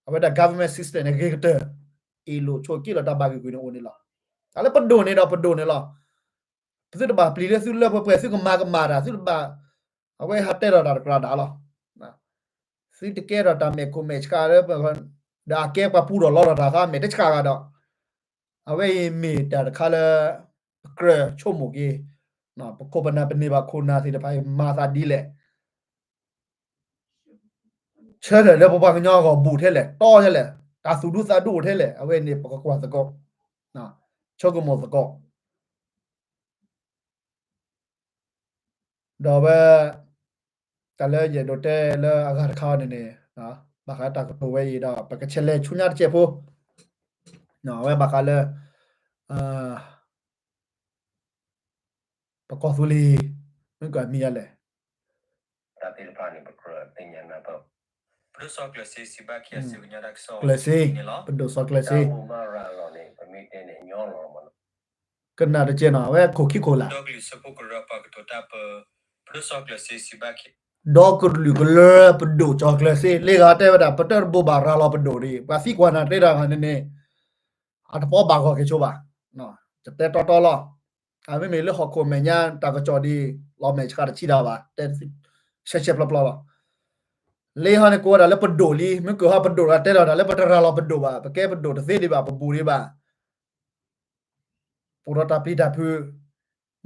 အဝဲဒၣ် government system န့ၣ်ဂ့ၤကတၢၢ် အ့ၣ်လိာ်ဆိးက့လိာ်တၢ်ဘၣ်ဂ့ၢ်ကွံာ်န့ၣ်အိၣ်န့ၣ်လီၤ. တၢ်လၢပဒိၣ်န့ၣ်ဒီးပဒိၣ်န့ၣ်လီၤ. သုတဘၣ်ပျံၤလၢသုလၢပှဲၤပှဲၤ သုကမၤကမၣ်တၢ် သုတဘၣ် အဝဲဟးတဲထီၣ်တၢ်တကြၢးဒၣ်လီၤ. သုတကဲထီၣ်တၢ်မဲာ်ခိၣ်မဲာ်ဆှးလၢ ဒီးအကဲပှၤပူၤထီၣ်လီထီၣ်တၢ်ဃါမဲာ်တဆှးဂၤဒီး အဝဲအံၤမ့ၢ်တၢ်တခါလၢ ပကြၢးဆိကမိၣ်က့ၤ ပခိၣ်ပနၢ်ပန့ၢ်ဘၣ်ခိၣ်နၢ်သ့ၣ်တဖၣ်အံၤ မၤသးဒ်လဲၣ် ဆၢထၢၣ်လၢပပှၤကညီအဂီၢ်ဘူးထဲလဲၣ် တီထဲလဲၣ် တၢ်သူၣ်ဒူသးဒူအိၣ်ထဲလဲၣ် အဝဲန့ၣ်ပကကွၢ်သကိး ဆိကမိၣ်သကိး ဒီးဝဲ တၢ်လၢယအဲၣ်ဒိးတဲလၢအဂၤတခါန့ၣ်န့ၣ် ဘၣ်ဃးတၢ်ကတိၤဝဲအံၤဒီး ပကဆဲးလဲၤဆူညါတစဲးဖိ, အဝဲဘၣ်ဃးလၢ ပကီၢ်သူလ့ၤ မ့ၢ်ကမံၤယၤလဲၣ်, တၢ်သ့ၣ်တဖၣ်န့ၣ် ပကြၢးသ့ၣ်ညါနၢ်ပၢၢ်, ပဒိၣ်စီၤကျၢၤစ့စံးဘၣ် ခံဂၤစံးကညီတၢ်ကစီၣ် ကျၢၤစ့, ပဒိၣ်စီၤကျၢၤစ့, ကနၣ်တကဲနီၤ အဝဲခိၣ်ခံခိၣ်လၢ် ဒီကလုာ်ကလၢပဒိၣ်စီၤကျၢၤစ့ လ့ဂၤတဲဝဲဒၣ် ပတၢၢ်တဘူၣ်ဘၣ်ရၤလီၤပဒိၣ်ဒံး ပှၤသံကွၢ်နၤတဲတၢ်ဂၤန့ၣ်န့ၣ် အတပီဘၣ်ဂီၢ်က့ၤဆိဘၣ်, ယတဲတီတီလီၤ, အမ့မ့ၢ်လၢဟီၣ်ခိၣ်မဲာ်ညါတၢ်ကစီၣ်ဒ် လီၤမဲာ်ဆှးတဆံတၢ်ဘၣ်, တဲဆဲးဆဲးပျီပျီလီၤ, လ့ဟီန့ၣ်ကိးဝဲဒၣ်လၢပဒိၣ်လံ မ့ၢ်ကဟီပဒိၣ်ဒီးတဲလီၤတၢ်လၢပတရၤလီၤပဒိၣ်ဘၣ် ပကဲပဒိၣ်တသ့ဒံးဘၣ် ပဘူၣ်ဒံးဘၣ် ပအိၣ်ဒီးတၢ်ပျံၤတၢ်ဖုး,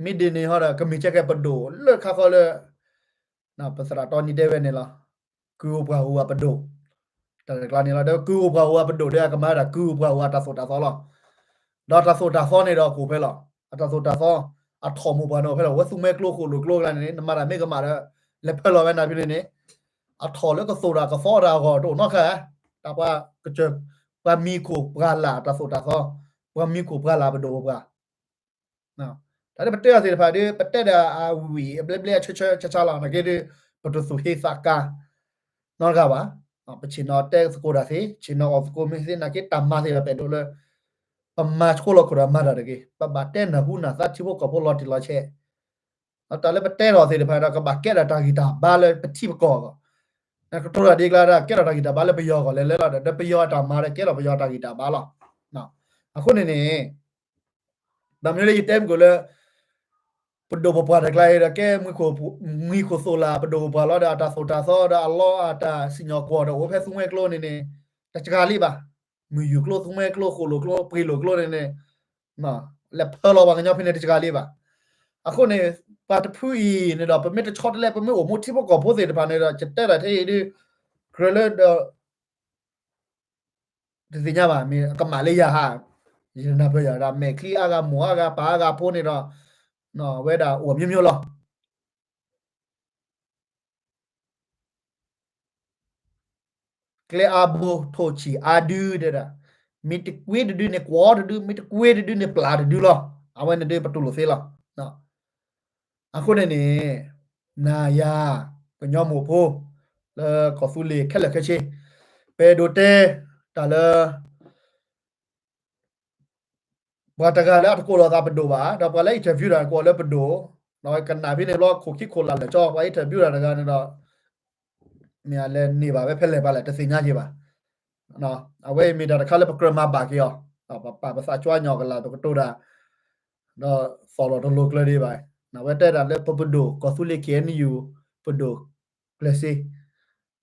မ့ၢ်ဒ်န့ၣ်ဟီဒီး ကမ့ၢ်ကဲကဲပဒိၣ်လၢခါဃီလၢ ပသရၣ်တီနံၤတဲဝဲန့ၣ်လီၤ, ကုၢ်အိၣ်ပှၢ်အိၣ်ဝဲပဒိၣ်, တၢ်တကျါန့ၣ်လီၤ ဒီးကုၢ်အိၣ်ပှၢ်အိၣ်ဝဲပဒိၣ်ဒီး အကမၤဝဲဒၣ်ကုၢ်အိၣ်ပှၢ်အိၣ်ဝဲတၢ်သိၣ်တၢ်သီလီၤ, ဒီးတၢ်သိၣ်တၢ်သီန့ၣ်ဒီးကအိၣ်ဖဲလီၤ, အတၢ်သိၣ်တၢ်သီ အထီၣ်မိၢ်ပှၢ်န့ၣ်အိၣ်ဖဲလီၤ ဝဲသူမှဲကျိဃိၣ်လိာ်ကျိကျါန့ၣ် နမၤတၢ်မ့ၢ်ကမၣ်ဒီး လဲၤဖဲလီၤဝဲနၤဖဲန့ၣ်န့ၣ်, အထီၣ်လၢကသိၣ်တၢ်ကသီတၢ်အဂီၢ်တအိၣ်နီတခါ, တၢ်ပှၤကစၢၢ် ပှၤမံၤခိၣ်ပှၤလၢ်တၢ်သိၣ်တၢ်သီ, ပှၤမံၤခိၣ်ပှၤလၢ်ပဒိၣ်ပပှၢ် တၢ်လၢပတဲအီၤသ့ၣ်တဖၣ်ဒီး ပတဲဒီးအဝံၣ်အဘျဲဘျဲအဆၢဆၢဆါဆါလီၤ နာ်က့ဒီး ပတသူၣ်ဟ့သးကါ နီတဂၤဘၣ်, ပဆ့ၣ်နီၤတဲသကိးတၢ်သ့ ဆ့ၣ်နီၤအီၣ်သကိးမ့ၢ်သ့ နာ်က့တၢ်မၤသ့ၣ်တဖၣ်ပအဲၣ်ဒိးလၢ ပမၤဆိလီၤခိၣ်ဒီးမၤတၢ်တဂ့ၤ ပဘၣ်တဲနၢ်ဟူနၢ်သါထံဖိကီၢ်ဖိလီၤတံၢ်လီၤဆဲး, တၢ်လၢပတဲထီၣ်သ့ၣ်တဖၣ်ဒီး ကဘၣ်ကဲထီၣ်တၢ်ဂံၢ်တၢ်ဘါလၢပထံပကီၢ်အဂီၢ်, ကတိၤတၢ်ဒ်ကျါဒီး ကဲထီၣ်တၢ်ဂံၢ်တၢ်ဘါလၢပယီၤအဂီၢ်လဲၤလဲၤလီၤဒီး ဒီးပယီၤအတၢ်မၤဒီးကဲထီၣ်ပယီၤတၢ်ဂံၢ်တၢ်ဘါလီၤ, အဃိန့ၣ်န့ၣ် ဘၣ်မနုၤလၢယတဲမုၢ်ကိၣ်လၢ ပဒိၣ်ပပှၢ်တကျါအံၤဒီး ကဲမံၤခိၣ်သိၣ်လၢ်ပဒိၣ်ပပှၢ်လီၤဒီး အတၢ်သိၣ်တၢ်သီဒီးအလီအတၢ်စံၣ်ညီၣ်ကွီၢ်ဒီး အိၣ်ဖဲသူမှဲကျိန့ၣ်န့ၣ် တစှၤလံဘၣ်, မုၢ်ယူၢ်ကျိသူမှဲကျိဃိၣ်လိာ်ကျိပှ့ၤလိာ်ကျိန့ၣ်န့ၣ် လဲၤဖၢလီၤပှၤကညီဖဲန့ၣ်တစှၤလံဘၣ်, အဃိန့ၣ် ပှၤတဖုအံၤန့ၣ်ဒီး ပမ့ၢ်တဆီတလဲ ပမ့ၢ်အိၣ်မူထံဖိကီၢ်ဖိသ့ၣ်တဖၣ်န့ၣ်ဒီး ယတဲဒၣ်ထဲအံၤဒုး ကြၢးလၢဒီး တသ့ၣ်ညါဘၣ် မ့ၢ်အကမၣ်လၢယၤဟး, ယနၢ်ပၢၢ်ယၤဒၣ် မဲာ်ချံအါဂၤ မိၢ်အါဂၤ ပၢ်အါဂၤဖိန့ၣ်ဒီး ဝဲဒၣ်အိၣ်မျိုးမျိုးလီၤ. ကျဲအါဘိ ထိၣ်ဆံၣ်အါဒု တဲဒၣ်, မ့ၢ်တကွ့တဒုန့ၣ် ကွီတဒု, မ့ၢ်တကွ့တဒုန့ၣ် ပျၢ်တဒုလီၤ. အဝဲန့ၣ်ဒုးပတူၢ်လိာ်သ့လီၤ. အဃိန့ၣ်န့ၣ် နၤယၤ ကညီမိၢ်ဖိ လၢကီၢ်သူလ့ၤခဲလၢာ်ခဲဆ့ ပအဲၣ်ဒိးတဲတၢ်လၢ ပှၤတဂၤလၢအတကိးလီၤသးပဒိၣ်ဘၣ်, ဒီးပှၤလၢ interview တၢ်ကိးလၢပဒိၣ်, ဒီးကနၣ်ဖဲန့ၣ်ဘျီ ခိၣ်ခံခိၣ်လၢ်လၢာ်ကၠီ ပှၤ interview တၢ်တဂၤန့ၣ်ဒီး မ့ၢ်အလဲၤန့ၢ်ဘၣ်ဝဲဖဲလဲၣ်ပှၤလဲၣ် တသ့ၣ်ညါက့ၤဘၣ်. အဝဲအံၤမ့ၢ်တၢ်တခါလၢပကြၢးမၤဘၣ်က့ၤအီၤ, ပပာ်ပသးကွၢ်ညီကလာ် ပကတိၤတၢ် ဒီးသီၣ်လီၤတလိၤကျၢၤဒံးဘၣ်. အဝဲတဲဒၣ်လၢပပဒိၣ် ကီၢ်သူလ့ၤ KNU ပဒိၣ်ကျဲးစ့,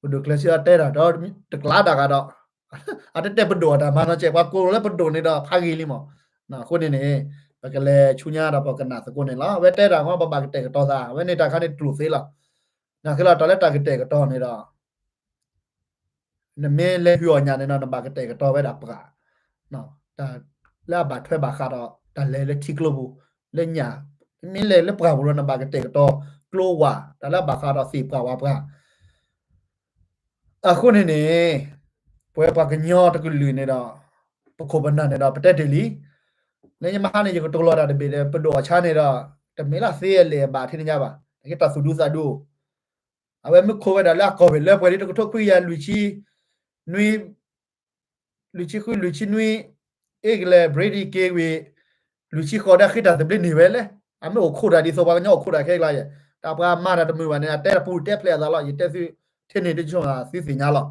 ပဒိၣ်ကျဲးစ့အတဲဒၣ် ဒီးတကျါတၢ်ဂၤဒီး အတတဲပဒိၣ်အတၢ်မၤနီၤကဲး ပှၤကိးလီၤလၢပဒိၣ်န့ၣ်ဒီး ဖးဂ့ၤလံမး. အဃိန့ၣ်န့ၣ် ပကလဲၤဆူညါဒီးပကနၣ်သကိးန့ၣ်လီၤ. အဝဲတဲဒၣ်မ့ၢ်ပဘၣ်ကတဲာ်ကတီၤသး အဝဲန့ၣ်တၢ်ခါန့ၣ်တူၢ်သ့လီၤ. နာ်က့လီၤ တၢ်လၢတၢ်ကတဲာ်ကတီၤန့ၣ်ဒီး နမ့ၢ်လဲၤဟုၣ်အီၣ်ညၣ်န့ၣ်ဒီး နဘၣ်ကတဲာ်ကတီၤဝဲဒၣ်ပှၤ တၢ်လၢအဘၣ်ထွဲဘၣ်ဃးဒီး တၢ်လဲၤလၢထံကျိပူၤ လၢညၣ်, မ့ၢ်လဲၤလၢပှၢ်ပူၤဒီး နဘၣ်ကတဲာ်ကတီၤကျိဝၣ် တၢ်လၢအဘၣ်ဃးဒီးသ့ၣ်ပှၢ်ဝၣ်ပှၢ်. အဃိန့ၣ်န့ၣ် ပဝဲပှၤကညီတကလုာ်န့ၣ်ဒီး ပခိၣ်ပနၢ်န့ၣ်ဒီး ပတဲတ့ၢ်လံ. လၢညမဟါန့ၣ် ယကတိၤလီၤတၢ်တဘ့ၣ်ဒီး ပဒိၣ်အီၣ်ဆါန့ၣ်ဒီး တမ့ၢ်လၢသ့အလဲၢ်အဘၣ်ထဲန့ၣ်ညါဘၣ်, တၢ်သူၣ်ဒူသးဒူ အဝဲမ့ၢ်ခိးဝဲဒၣ်လၢအကီၢ်ဝ့ၢ်လၢပှဲၤဒ်တကထိခွံကယၤလွံၢ်ဆံ နွံ လွံၢ်ဆံဃု လွံၢ်ဆံနွံ အ့ကလဲၣ် British က့ၤဝ့ၢ် လွံၢ်ဆံဃိးဒီးဃ့တၢ်သဘျ့န့ၢ်ဝဲလဲၣ်. အမ့ၢ်အိၣ်ခိးတၢ်ဒ်သိးပှၤကညီအိၣ်ခိးတၢ်ခဲအံၤကျါယဲၢ် တၢ်ပှၤမၤတၢ်တမုာ်ဘၣ်န့ၣ် အတဲတပူၤတဲဖျဲးအသးလီၤ. ယတဲသု ထဲန့ၣ်တကဆၢသုသ့ၣ်ညါလီၤ.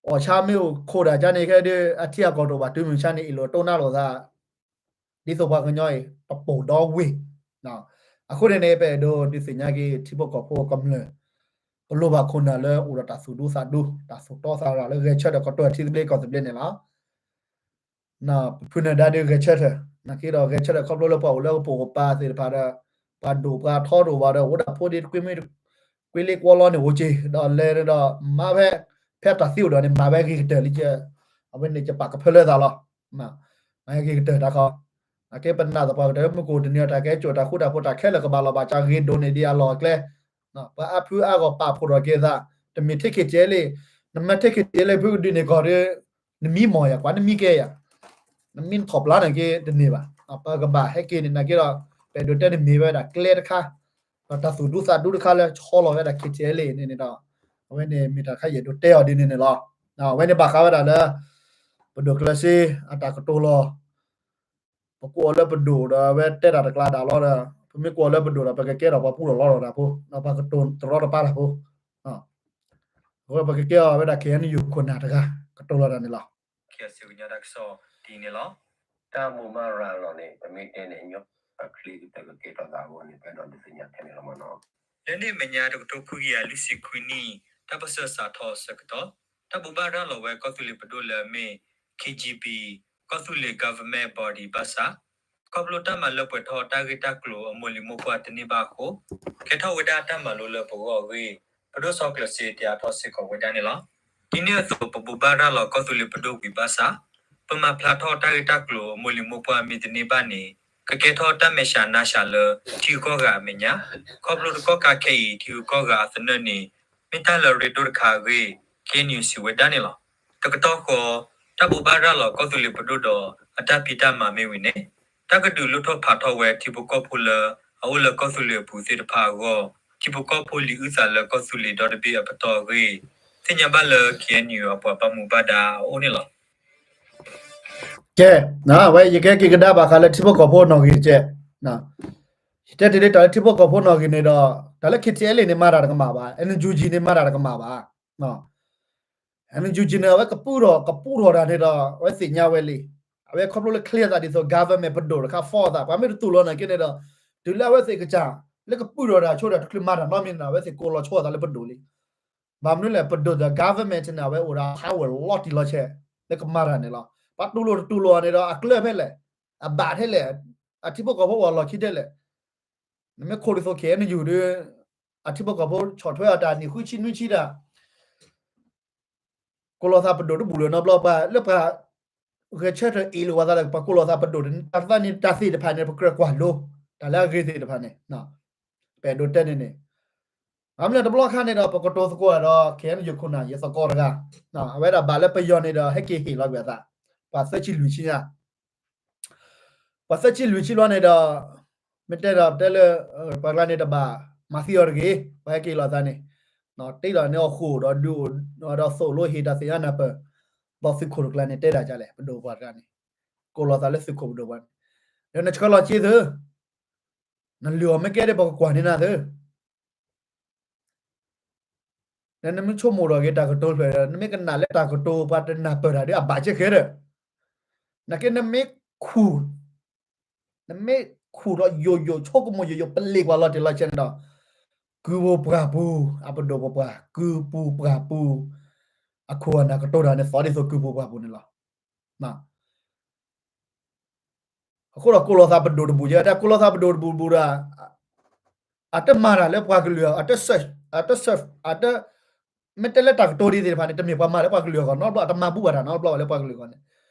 အီၣ်ဆါမ့ၢ်အိၣ်ခိးတၢ်ကါန့ၣ် ခဲဒုး အထံအကီၢ်တအိၣ်ဘၣ်တုၤမုၢ်ဆါန့ၣ် အ့ၣ်လိာ်တိၢ်နါလိာ်သး ဒ်သိးပှၤကညီအံၤ တပိာ်ဒီဝ့ၢ်. အဃိန့ၣ်န့ၣ် ပအဲၣ်ဒိးဒုးသ့ၣ်ညါက့ၤ ထံဖိကီၢ်ဖိကမျၢၢ် ပလိၣ်ဘၣ်ခိၣ်နၢ်လၢအိၣ်ဒီးတၢ်သူၣ်ဒူသးဒူ တၢ်သူၣ်တီသးရၤလၢဂဲၤဆၢထၢၣ်ကီၢ်တၢ်ထံသဘျ့ကီၢ်သဘျ့န့ၣ်လီၤ. ပဖုနၢၤဒါဒုးဂဲၤဆၢထၢၣ် နာ်က့ဒီးဂဲၤဆၢထၢၣ်ခီဖျိလၢပှၤအိၣ်လၢကပိာ်ကပၤသ့ၣ်တဖၣ်ဒီး ပှၤဒိၣ်ပှၤထီဒိၣ်ဘၣ်ဒီး အိၣ်ဒၣ်ဖိဒ်တကွ့မ့ၢ် ကွ့လ့ကွီလီန့ၣ်အိၣ်က့ၤ ဒီးလဲၤဒီးမၤဖဲ ဖဲတၢ်သံအိၣ်ဒီးန့ၣ် မၤဝဲဂ့ၤကတၢၢ်လံကဲ အဝဲန့ၣ်ကပာ်ကဖၢလၢသးလီၤ. မၤဝဲဂ့ၤကတၢၢ်တၢ်ခီ အကဲပနာ်သပှၢ်ကတၢၢ် မုၢ်ကအိၣ်တနံၤအတၢ်ကဲကၠိၣ်တၢ်ဃူတၢ်ဖိးတၢ်ခဲလၢာ်ကဘၣ်လီၤဘၣ်စးဂ့ၤဒိၣ်န့ၢ်ဒံးအလီၢ်အကျဲ ပှၤအါဖုအါဂီၢ်ပာ်ဖှိၣ်ထီၣ်က့ၤသး တမ့ၢ်ထဲခံကဲလံ နမ့ၢ်ထဲ KTLA ဖုကဒုးန့ၢ်ကီၢ်ဒီး နမံမီၢ်ယၤ ကွၢ်နမံကဲယၤ, နမံနထီၣ်ပျၢ်န့ၣ်က့တန့ၢ်ဘၣ်. ပကဘၣ်ဟဲက့ၤန့ၣ်နာ်က့ဒီး ပအဲၣ်ဒိးတဲန့ၣ်မ့ၢ်ဝဲဒၣ်ကျဲတခါ, ဒီးတၢ်သူၣ်ဒူသးဒူတခါလၢဆီလီၤဝဲဒၣ် KTLA န့ၣ်န့ၣ်ဒီး အဝဲန့ၣ်မ့ၢ်တၢ်တခါယအဲၣ်ဒိးတဲအီၤဒ်န့ၣ်န့ၣ်လီၤ. အဝဲန့ၣ်ဘၣ်ဃးဝဲဒၣ်လၢ ပဒိၣ်ကျၢၤစ့ အတၢ်ကတိၤလီၤ. ပကိးအီၤလၢပဒိၣ်ဒီး အဝဲတဲတၢ်တကျါဒၣ်လီၤဒီး ပမ့ၢ်ကိးအီၤလၢပဒိၣ်ဒီး ပကကဲထီၣ်ပှၤပူထီၣ်လီထီၣ်တၢ်ဖိ, ဒီးပှၤကတိၤတရီတပါတၢ်ဖိ, အဝဲပကကဲအီၤဝဲဒၣ် KNU ခိၣ်နၢ်တဂၤ ကတိၤလီၤတၢ်န့ၣ်လီၤ. စံးကညီတၢ်ကစီၣ်ဒ်န့ၣ်လီၤ. တၢ်ဘိးဘၣ်ရၤလီၤန့ၣ် ပမ့ၢ်တဲန့ၣ် ညီအချ့ကတၢၢ်ကကဲထီၣ်သးအဂီၢ်န့ၣ် ပအဲၣ်ဒိးဒုးသ့ၣ်ညါထဲန့ၣ်လီၤမ့ၢ်နီၤ. လၢန့ၣ်အမဲာ်ညါ တကထိခွံကယၤလွံၢ်ဆံခွံနံၣ် တၢ်ပၢၢ်ဆၢစးထီၣ်အဆၢကတီၢ် တၢ်ဘိးဘၣ်ရၤလီၤဝဲကီၢ်သူလ့ၤပဒိၣ်လၢအမ့ၢ် K G B ကီၢ်သူလ့ၤ government body ဘၣ်ဆၣ် ခီဖျိတၢ်မၤလၢပှဲၤထီၣ်တၢ်ဂ့ၢ်တၢ်ကျိၤအမိၢ်လံၤမိၢ်ပှၢ်တန့ၢ်ဘၣ်အဃိ ကဲထီၣ်ဝဲဒၣ်တၢ်မၤလိလၢပဂီၢ်အဂ့ၢ် ပဒိၣ်စီၤကျၢၤစ့တ့အါထီၣ်စ့ၢ်ကီးဝဲဒၣ်န့ၣ်လီၤ. ဒ်န့ၣ်အသိး ပဘိးဘၣ်ရၤလီၤကီၢ်သူလ့ၤပဒိၣ်ဝံၤဘၣ်ဆၣ် ပမၤဖျါထီၣ်တၢ်ဂ့ၢ်တၢ်ကျိၤအမိၢ်လံၤမိၢ်ပှၢ်မ့ၢ်တန့ၢ်ဘၣ်န့ၣ် ကကဲထီၣ်တၢ်မဲာ်ဆှးနါဆှးလၢထံဂုၤကီၢ်ဂၤအမဲာ်ညါ, ခီဖျိတကီၢ်ခါခဲအံၤ ထံဂုၤကီၢ်ဂၤအသနၢၣ်န့ၣ် မ့ၢ်တၢ်လၢအရ့ဒိၣ်တခါအဂ့ၢ် K N U စံးဝဲဒၣ်န့ၣ်လီၤ. တကတီၢ်ဃီ တၢ်ဘိးဘၣ်ရၤလီၤကီၢ်သူလ့ၤပဒိၣ်ဒီးအတၢ်ဖံးတၢ်မၤမ့ၢ်ဝံၤန့ၣ် တၢ်ကဒုးလိၣ်ထီၣ်ဖးထီၣ်ဝဲထံဖိကီၢ်ဖိလၢအအိၣ်လၢကီၢ်သူလ့ၤအပူၤသ့ၣ်တဖၣ်အဂီၢ် ထံဖိကီၢ်ဖိလံာ်အုၣ်သးလၢကီၢ်သူလ့ၤဒီတဘ့ၣ်အပတီၢ်အဂ့ၢ် သ့ၣ်ညါဘၣ်လၢ K N U အပှၤဘၣ်မူဘၣ်ဒါအအိၣ်န့ၣ်လီၤ. ကဲ, ဝဲယကဟဲက့ၤကဒါဘၣ်ဃးလၢထံဖိကီၢ်ဖိနီၣ်ဂံၢ်တကဲး, ယတဲတ့ၢ်လၢတၢ်လၢထံဖိကီၢ်ဖိနီၣ်ဂံၢ်န့ၣ်ဒီး တၢ်လၢ K T L A န့ၣ်မၤတၢ်တကမၣ်ဘၣ်, N U G န့ၣ်မၤတၢ်တကမၣ်ဘၣ်. N U G န့ၣ် အဝဲကပုၢ်ထီၣ် ကပုၢ်ထီၣ်တၢ်န့ၣ်ဒီး အဝဲသ့ၣ်ညါဝဲလံ. အဝဲခီဖျိလၢချ့အသးဒ်သိး government ပဒိၣ်တခါ form အသး ပှၤမ့ၢ်တတူၢ်လိာ်နာ်က့န့ၣ်ဒီး တုၤလၢအဝဲသ့ၣ်ကစၢ် လၢကပုၢ်ထီၣ်တၢ်ဆိဒီးတချုးမၤတၢ်နီတမံၤန့ၣ်ဒီး အဝဲသ့ၣ်ကိးလီၤဆိအသးလၢပဒိၣ်လံ. ဘၣ်မနုၤလဲၣ် ပဒိၣ်ဒီး government န့ၣ် အဝဲအိၣ်ဒီး power လီၤတံၢ်လီၤဆဲး လၢကမၤတၢ်န့ၣ်လီၤ. ပှၤတူၢ်လိာ်တတူၢ်လိာ်န့ၣ်ဒီး အကျၢၢ်ဖဲလဲၣ်, အဘၣ်ထဲလဲၣ်, အထံဖိကီၢ်ဖိအိၣ်အလီၢ်ခံထဲလဲၣ်. နမ့ၢ်ခိးဒ်သိး K N U ဒီး အထံဖိကီၢ်ဖိဆီၣ်ထွဲအီၤတၢ်နံၣ်ဃုဆံနွံဆံတၢ် ကိးလီၤသးပဒိၣ်တဘူၣ်လၢၤနီတဘျီ ပှၤလၢပှၤ ဂဲၤဆၢထၢၣ်အ့ၣ်လိာ်ပှၤသးဒီး ပှၤကိးလီၤသးပဒိၣ် တၢ်သးန့ၣ် တၢ်သ့ၣ်တဖၣ်န့ၣ် ပကြၢးကွၢ်လိ တၢ်လၢအဂ့ၤသ့ၣ်တဖၣ်န့ၣ် ပအဲၣ်ဒိးတဲန့ၣ်န့ၣ် အမ့ၢ်လၢတဘျီခါန့ၣ်ဒီး ပကတိၤသကိးဒီး K N U ခိၣ်နၢ် ယသကိးတဂၤ အဝဲဒၣ်ဘၣ်လၢပယီၤန့ၣ်ဒီး ဟဲက့ၤဟ့ၣ်လီၤကွံာ်အသး ပှၤသၢဆံလွံၢ်ဆံညါ ပှၤသၢဆံလွံၢ်ဆံလီၤန့ၣ်ဒီး မ့ၢ်တဲဒီးတဲလၢ ပှၤတဂၤန့ၣ်တဘၣ် မၤသံအီၤတဂ့ၤ ပှၤဟဲက့ၤလီၤသးန့ၣ် တ့ဒီးန့ၣ်အီၣ်ဃိၣ်ဒီးဒုးအိၣ်ဒီးသိၣ်လိဟ့ၣ်တၢ်သ့ၣ်ညါနၢ်ပၢၢ် ဘီသုးခိၣ်တကျါန့ၣ် တဲဒၣ်ကလဲၣ် ပဒိၣ်ပှၤတဂၤန့ၣ် ကိးလီၤသးလၢသုးခိၣ်ပဒိၣ်ပှၤန့ၣ် ဒီးနဆှၢလီၤက့ၤသု နလုၢ်အီၣ်မ့ၢ်ကဲဒီး ပကကွၢ်န့ၢ်နၤသု နမ့ၢ်ဆိကမိၣ်ထီၣ်က့ၤတၢ်ကတိၤတဖျၢၣ်ဒီး နမ့ၢ်ကနၣ်လၢတၢ်ကတိၤပှၤတနၢ်ပၢၢ်တၢ်ဒီး အဘၣ်ကဲဃဲဒီး နာ်က့နမ့ၢ်ခူၣ် နမ့ၢ်ခူၣ်ဒီးယိာ်ယိာ် ဆိကမိၣ်ယိာ်ယိာ် ပလ့ၣ်ကွၢ်လီၤတံၢ်လီၤဆဲးန့ၣ်ဒီး ကုၢ်ပူၤပှၢ်ပူၤ အပဒိၣ်ပပှၢ် ကုၢ်ပူၤပှၢ်ပူၤ အခိၣ်အနၢ်ကတိၤတၢ်န့ၣ် သီဒ်သိးကုၢ်ပူၤပှၢ်ပူၤန့ၣ်လီၤ. အဃိဒီးကိးလီၤသးပဒိၣ်တဘူၣ်ကဲ တၢ်ကိးလီၤသးပဒိၣ်တဘူၣ်ဘူၣ်ဒီး အတမၤတၢ်လၢပှၤကလုာ် အတ serve အတ serve အတ မ့ၢ်တဲလၢတၢ်ကတိၤဒ်သ့ၣ်တဖၣ်န့ၣ် တမ့ၢ်ပှၤမၤလၢပှၤကလုာ်အဂီၢ်နီတဘျီ အတမၤဘူၣ်ဘၣ်တၢ်နီတဘျီဘၣ်လၢပှၤကလုာ်အဂီၢ်န့ၣ်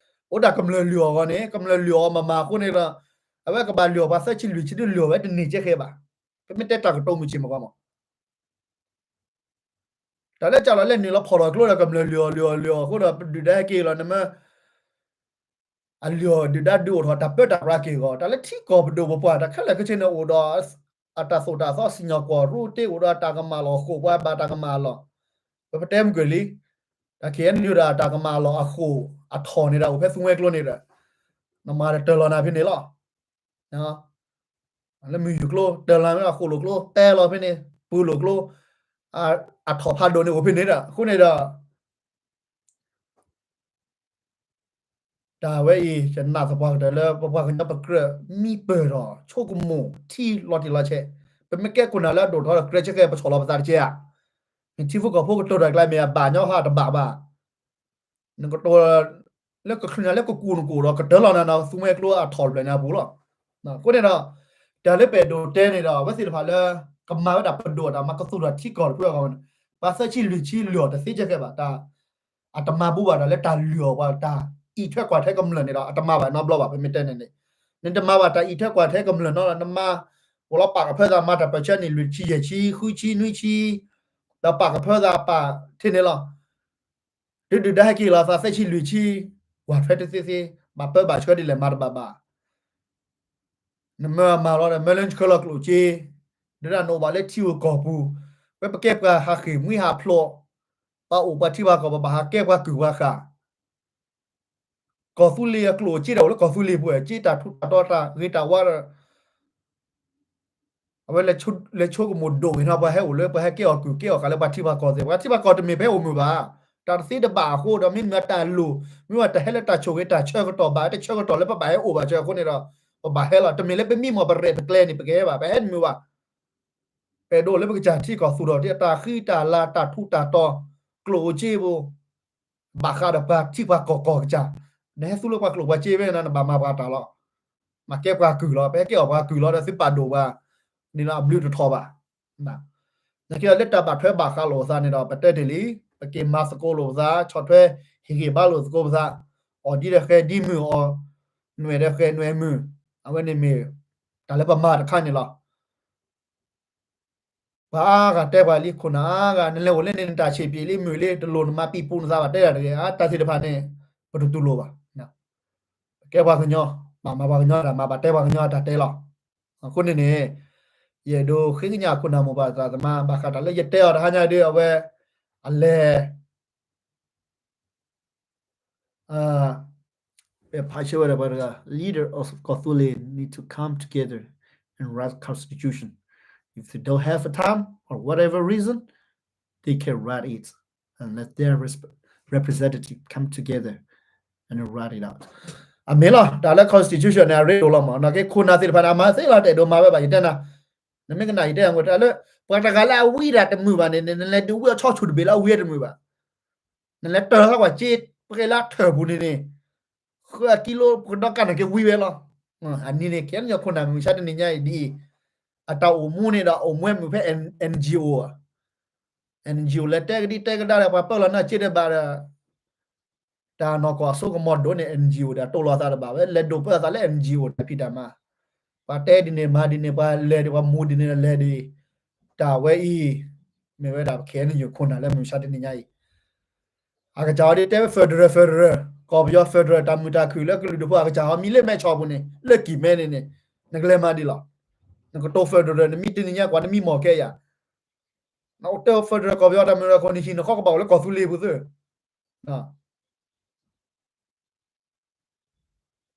အိၣ်ဒၣ်ကမျၢၢ်လုၢ်အီၣ်အဂီၢ်န့ၣ် ကမျၢၢ်လုၢ်အီၣ်မၤမၤအဃိန့ၣ်ဒီး အဝဲကဘၣ်လုၢ်အီၣ်ပှၤသၢဆံလွံၢ်ဆံဒုးလုၢ်အီၣ်ဝဲတန့ၢ်ကဲဃဲဘၣ်. ပမ့ၢ်တဲတၢ်ကတိၤမုၢ်ဆ့ၣ်မုၢ်ဂီၢ်မး တၢ်လၢကၢ်လီၤလဲၢ်နုာ်လီၤဖီၣ်ထီၣ်ကျိဒီးကမျၢၢ်လုၢ်အီၣ်လုၢ်အီၣ်လုၢ်အီၣ်အဃိဒီး ပဒုၣ်ဒါဟဲက့ၤလီၤနမ့ၢ် အလုၢ်အီၣ်ဒုၣ်ဒါဒုးအိၣ်ထီၣ်တၢ်ပၢတၢ်ပြးက့ၤအဂီၢ် တၢ်လၢထံကီၢ်ပဒိၣ်ပပှၢ် တၢ်ခဲလၢာ်ခဲဆ့န့ၣ်အိၣ်ဒီး အတၢ်သိၣ်တၢ်သီစံၣ်ညီၣ်ကွီၢ်ရူတ့အိၣ်ဒီးတၢ်ကမၣ်လီၢ် ဃိာ်ပှၤဘၣ်တၢ်ကမၣ်လီၢ် ပပတဲမုၢ်ကွံာ်လံ တၢ် K N U ဒီးတၢ်ကမၣ်လီၢ်အဃိာ်အထီၣ်န့ၣ်ဒီး အိၣ်ဖဲသူဝဲကျိန့ၣ်ဒီး နမၤဒီးတၢ်လီၤနၤဖဲန့ၣ်လီၤ. လၢမုၢ်ယူၢ်ကျိ တၢ်လီၤမ့ၢ်အဃိာ်လိာ်ကျိ တဲလီၤဖဲန့ၣ် ပူၤလိာ်ကျိ အထီၣ်ဖးဒိၣ်န့ၣ်အိၣ်ဖဲန့ၣ်ဒီး အဃိန့ၣ်ဒီး တၢ်ဝဲအံၤ ယနာ်သပှၢ်ကတၢၢ်လၢပပှၤကညီပကြၢးမံပၢၢ်ထီၣ် ဆိကမိၣ်ထံလီၤတံၢ်လီၤဆဲး ပမ့ၢ်ကဲခိၣ်နၢ်လၢအဒိၣ်ထီၣ်ဒီးကြၢးဆၢကဲပဆီၣ်လီၤပသးတကဲဧါ. မ့ၢ်ထံဖိကီၢ်ဖိကတိၤတၢ်ကျါမ့ၢ်အဘၣ်ညီဟးတဘၣ်ဘၣ် နကတိၤ လၢကချုးနၤလၢကကူးနကိၣ်ဒီးကတၢၢ်လီၤနၤနီၤ သူဝဲကျိအထီၣ်တဖျၢၣ်န့ၣ်အပူၤလီၤ. အဃိန့ၣ်ဒီး တၢ်လၢပအဲၣ်ဒိးတဲန့ၣ်ဒီး အဝဲသ့ၣ်တဖၣ်လၢ ကမၤဝဲဒၣ်ပဒိၣ်တၢ်မၤကသူၣ်ထီၣ်ထံကီၢ်တဖုအဂီၢ်န့ၣ် ပှၤသၢဆံလွံၢ်ဆံလုၢ်အီၣ်တသ့ကဲဃဲဘၣ် တၢ် အတမၤဘူၣ်ဘၣ်တၢ်လၢတၢ်လုၢ်အီၣ်ပှၤတၢ်အံးထွဲကွၢ်ထွဲကမျၢၢ်န့ၣ်ဒီး အတမၤဘၣ်နီတဘျီဘၣ် ပမ့ၢ်တဲန့ၣ်န့ၣ် နတမၤဘၣ်တၢ်အံးထွဲကွၢ်ထွဲကမျၢၢ်နီၤ နမၤ အိၣ်လီၤပာ်ကဖၢသးမၤတၢ်ပၢၢ်ဆၢန့ၣ် လွံၢ်ဆံယဲၢ်ဆံ ဃုဆံနွံဆံ ဒီးပာ်ကဖၢသးပာ်ထဲန့ၣ်လီၤ. ဒုၣ်ဒုၣ်ဒါဟဲက့ၤလီၤသးသၢဆံလွံၢ်ဆံ, ဝၤထွဲတသ့သ့, ဘၣ်ပၢဘၣ်ဆှၢဒ်လဲၣ်မၤတဘၣ်ဘၣ်. နမၢအမၤလီၤဒီး မၢလၢဆှၢလီၤကျိၣ်စ့, ဒုၣ်ဒါနအိၣ်ဘၣ်လၢထံဧိၤကီၢ်ပူၤ, ဝဲပကဲပှၤဟးဃ့ၢ်မှံဟးဖျိး, ပှၤအိၣ်ပှၤထံပှၤကီၢ် ပဘၣ်ဟးကဲပှၤကုၢ်ပှၤဃၢ် ကီၢ်သူလ့ၤအကျိၣ်စ့ဒီးအိၣ်လၢကီၢ်သူလ့ၤပူၤ, စ့တၢ်ထူးတၢ်တီၤတၢ်ဂ့ၤတၢ်ဝါဒီး အဝဲလဲၤဆိကမိၣ်ဒိၣ်ဂ့ၤနီၤ ပှၤဟဲအိၣ်လၢပှၤဟဲကဲအီၣ်ကုၢ်ကဲအီၣ်ဃၢ်လၢပှၤထံပှၤကီၢ်သ့ၣ်, ပှၤထံပှၤကီၢ်တမ့ၢ်ပဟဲအိၣ်မုာ်ဘၣ်. တၢ်တသ့တဘၣ်အဃိဒီး မ့မ့ၢ်တၢ်လိၣ်, မ့ၢ်ဝဲတၢ်ဟဲလၢတၢ်ဆိၣ်ဂ့ၤတၢ်ဆၢကတီၢ်ဘၣ်, တဆၢကတီၢ်လၢပဘၣ်ဟဲအိၣ်ဘၣ်ဆၢအဃိန့ၣ်ဒီး ပဘၣ်ဟဲလီၤ. တမ့ၢ်လၢပမံမီၢ်ပရဲၣ်ပကျဲၤန့ၣ် ပကဟဲဘၣ်, ပဟဲတမုာ်ဘၣ်. ပအဲၣ်ဒိးလၢပကစၢ်ထံကီၢ်သူၣ်ထီၣ်ဒ်အတၢ်ဃံတၢ်လၤတၢ်ထူးတၢ်တီၤ ကျိၣ်စ့ပူၤ ဘၣ်ဃးဒီးပှၤထံပှၤကီၢ်ကီၢ်ကစၢ်, နဟဲသူလၢပှၤကျိၣ်ပှၤစ့ဖဲန့ၣ် နဘၣ်မၤပှၤတၢ်လီၤ. မၤကဲပှၤကုၢ်လီၤ, ပဟဲကဲအီၣ်ပှၤကုၢ်လီၤဒီးသုပာ်ဒိၣ်ပှၤန့ၣ်လီၤ အဘျုးတထီၣ်ဘၣ်. နာ်က့ဒီးလၢတၢ်ဘၣ်ထွဲဘၣ်ဃးလိာ်အသးန့ၣ်ဒီး ပတဲတ့ၢ်လံ, ပက့ၤမၤသကိးလိာ်ပသး, ဆီၣ်ထွဲဟ့ၣ်ဂံၢ်ဘါလိာ်သကိးပသး, အီၣ်ဒ်ဒီးဃဲၤဒ်မုၢ်အီၣ်, နွဲၣ်ဒီးဃဲၤနွဲၣ်မုၢ်, အဝဲန့ၣ်မ့ၢ်တၢ်လၢပမၤတခါန့ၣ်လီၤ. ပှၤအါဂၤတဲပှၤလံ ခိၣ်နၢ်အါဂၤ နလဲၤအိၣ်လၢန့ၣ် နတၢ်ဆံးပျံၤလံ မုာ်လံ တလိၣ်နမၤပံာ်ပူၤနသးဘၣ် တဲဒၣ်တဂ့ၤ, တၢ်သ့ၣ်တဖၣ်န့ၣ် ပတတူၢ်လိာ်ဘၣ်. ပကဲပှၤကညီ, ဘၣ်မၤပှၤကညီတၢ်မၤ ဘၣ်တဲပှၤကညီတၢ်တဲလီၤ. အဃိန့ၣ်န့ၣ် ယအဲၣ်ဒိးဃ့ကညးခိၣ်နၢ်မိၢ်ပၢ်သရၣ်သမါ ဘၣ်ဃးတၢ်လၢယတဲအီၤတဟါညါဒီး အဝဲ အလဲၤ ဖးဆၢဝဲဒၣ်ပှၤတဂၤ, leader of Kawthoolei need to come together and write constitution. If they don't have a time or whatever reason, they can write it and let their resp- representative come together and write it out. အမ့ၢ်လီၤ တၢ်လၢ constitution န့ၣ် အရ့ဒိၣ်လီၤမး, နာ်က့ခိၣ်နၢ်သ့ၣ်တဖၣ်န့ၣ် အမၤသ့လီၤ တအဲၣ်ဒိးမၤဝဲဘၣ် ယတဲနၤ, နမ့ၢ်ကနၣ်ယတဲအဝဲတၢ်လၢ ပှၤတဂၤလၢအဝံတၢ်တမုာ်ဘၣ်န့ၣ် နလဲၤဒုးဝံအီၤဆီဆူၣ်တဘ့ၣ်လၢအဝံတမုာ်ဘၣ်. နလဲၤတၢၢ်ထီၣ်ကွၢ်စ့ ပကဲလၢအထၢၣ်ပူၤန့ၣ်န့ၣ် ဃၢအကံလိ ပကဒီကနၣ်က့ဝံဝဲလီၤ. အနံၤန့ၣ် ခဲအံၤ ခိၣ်နၢ်မုၢ်မဆါတနံၤညါအံၤဒ်အံၤ, အတၢ်အိၣ်မူန့ၣ်ဒီး အိၣ်မူဝဲမုာ်ဖဲ NGO ဧါ, NGO လဲၤတဲကဒံတဲကဒါဒီး ပှၤပၢလီၤနၢ်စ့တဘၣ်ဒီး တၢ်နီၢ်ကီၢ်အစိကမီၤဒိၣ်န့ၣ် NGO ဒီး တိၢ်လီၤသးတဘၣ်ဝဲ လဲၤဒိးပၢအသးလၢ NGO တၢ်ဖံးတၢ်မၤ, ပှၤတဲဒ်န့ၣ်မၤဒ်န့ၣ် ပှၤလဲၤဒ် ပှၤမူဒ်န့ၣ်လဲၤဒ်, တၢ်ဝဲအံၤ မ့ၢ်ဝဲဒၣ် ခဲအံၤ ခိၣ်နၢ်လၢမုၢ်မဆါတနံၤညါအံၤ အကစၢ်အီၤဒ်တဲဝဲ federal federal ကီၢ်ပယီၤ federal တၢ်မုာ်တၢ်ခုၣ်လၢကလုာ်ဒူၣ်ဖိအကစၢ်အီၤမံၤလၢမဲဆီးပူၤန့ၣ် လၢကံၢ်မဲန့ၣ်န့ၣ် နကလဲၤမၤဒ်လီၤ. နကတိၤ federal နမံၤတနံၤညါကွၢ် နမံၤမီၢ်ကဲယၤ, နအိၣ်တဲ federal ကီၢ်ပယီၤတၢ်မုာ်တၢ်ခုၣ်န့ၣ် ဟံၣ်နခီကဘၣ်အိၣ်လၢကီၢ်သူလ့ၤပူၤသ့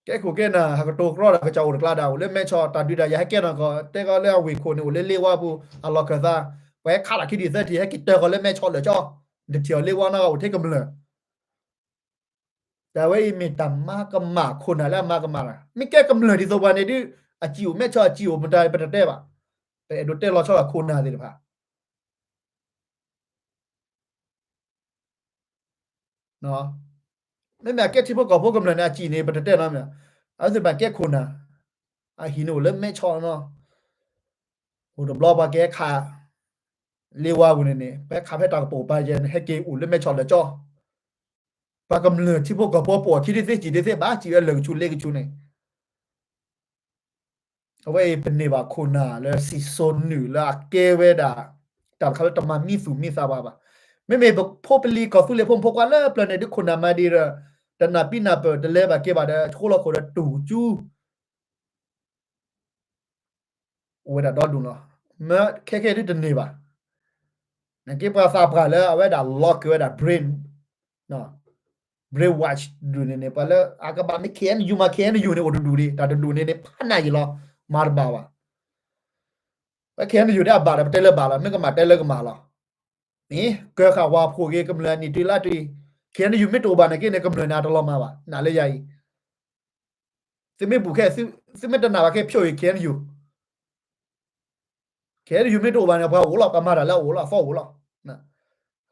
ကဲခိၣ်ကဲနၢ် ဟးကတိၤကြီဒီးကစၢ်အိၣ်တကျါဒၣ် အိၣ်လၢမဲဆီး တၢ်ဒုးတၢ်ယၤဟဲကဲနီၢ်ကီၢ် တဲကီးလၢအဝ့ၢ်ခိၣ်န့ၣ် အိၣ်လၢလ့ဝါပူၤ အလီၢ်ခၢၣ်သး ပှၤဟဲခးလီၤခံထံၣ်သၢထံၣ် ဟဲက့ၤတၢၢ်ဃီၤလၢမဲဆီးလၢာ်ကၠီ နတထံၣ်အီၤလ့ဝါနီၢ်ဂၤအိၣ်ထဲကမျၢၢ် တၢ်ဝဲအံၤမ့ၢ်တၢ်မၤကမၣ်ခိၣ်နၢ်လၢအမၤကမၣ်တၢ် မ့ၢ်ကဲကမျၢၢ်ဒ်သိးပှၤန့ၣ်ဒုး အစံာ်အိၣ်မဲဆီး အစံာ်အိၣ်မတၤ ပတတဲဘၣ်. ပအဲၣ်ဒိးတဲလီၤဆီဒၣ်ခိၣ်နၢ်သ့ၣ်တဖၣ် မ့မ့ၢ်အကဲထံဖိကီၢ်ဖိကမျၢၢ်န့ၣ် အစံာ်န့ၣ် ပတတဲနီတမံၤ, အဝဲသ့ၣ်တဖၣ်ကဲခိၣ်နၢ် အဟံၣ်န့ၣ်အိၣ်လၢမဲဆီးနီၤ, အိၣ်တဘျီပှၤကဟဲခး လ့ဝါပူၤန့ၣ်န့ၣ် ပှၤခးဖဲတၢ်ကပိာ်ပၤယဲၢ်န့ၣ် ဟဲက့ၤအိၣ်လၢမဲဆီးလၢာ်ကၠီ, ပှၤကမျၢၢ်ထံဖိကီၢ်ဖိပအီၣ်ခံဒ်သ့ စံာ်ဒ်သ့ဘၣ် စံာ်ဝဲလၢာ်ကဆူးလ့ကဆူးန့ၣ် အဝဲအံၤပန့ၢ်ဘၣ်ခိၣ်နၢ်လၢစံၣ်စိၤနုာ်လၢအကဲဝဲဒၣ် တၢ်တခါလၢတမၤမံသူၣ်မံသးပှၤဘၣ်. မ့မ့ၢ်ပဖိပလံၤကီၢ်သူလ့ၤဖိမုၣ်ဖိခွါလၢပျၢၤန့ၣ် ဒုးခိၣ်နၢ်မၤဒံးဒီး တနၢ်ပံနၢ်ပၢၢ်တလဲၤဘၣ်က့ၤဘၣ်ဒီး ဆိလီၤခိၣ်ဒီးတူၢ်ကၠူ အိၣ်ဝဲဒၣ်ဒီဒူၣ်လီၤ. မ့ၢ်ခဲခဲဒုးတန့ၢ်ဘၣ်. နက့ပှၤသးပှၢ်လၢအဝဲဒၣ်လီၤက့ၤဝဲဒၣ် brain brainwash ဒူၣ်န့ၣ်န့ၣ် ပှၤလၢအကဘၣ်မ့ၢ် K N U မၤ K N U န့ၣ် အိၣ်တဒူၣ်ဒံး တၢ်တဒူၣ်န့ၣ်န့ၣ် ဖးနၢ်ယံာ်လီၤ မၤတဘၣ်ဘၣ်. ဝဲ K N U ဒ်အဘၣ်ဒီး ပတဲလၢဘၣ်လီၤ မ့ၢ်ကမၣ်တဲလၢကမၣ်လီၤ. မ့ၢ်ကၢဃာ်ဝါဖိးဂ့ၤ ကမျၢၢ်နံၣ်တုၤလါတုၤ K N U မ့ၢ်တအိၣ်ဘၣ်န့ၣ်က့န့ၣ် ကမျၢၢ်န့ၣ် အတလီၤမၢ်ဘၣ် နာ်လၢယၤအံၤ သုမ့ၢ်ဘူၣ်ခဲ သုမ့ၢ်တနာ်ဘၣ်ခဲ ဖြုတ် K N U, K N U မ့ၢ်တအိၣ်ဘၣ်န့ၣ် ပှၤအိၣ်လီၤ ပှၤမၤတၢ်လၢအအိၣ်လီၤ အသီအိၣ်လီၤ.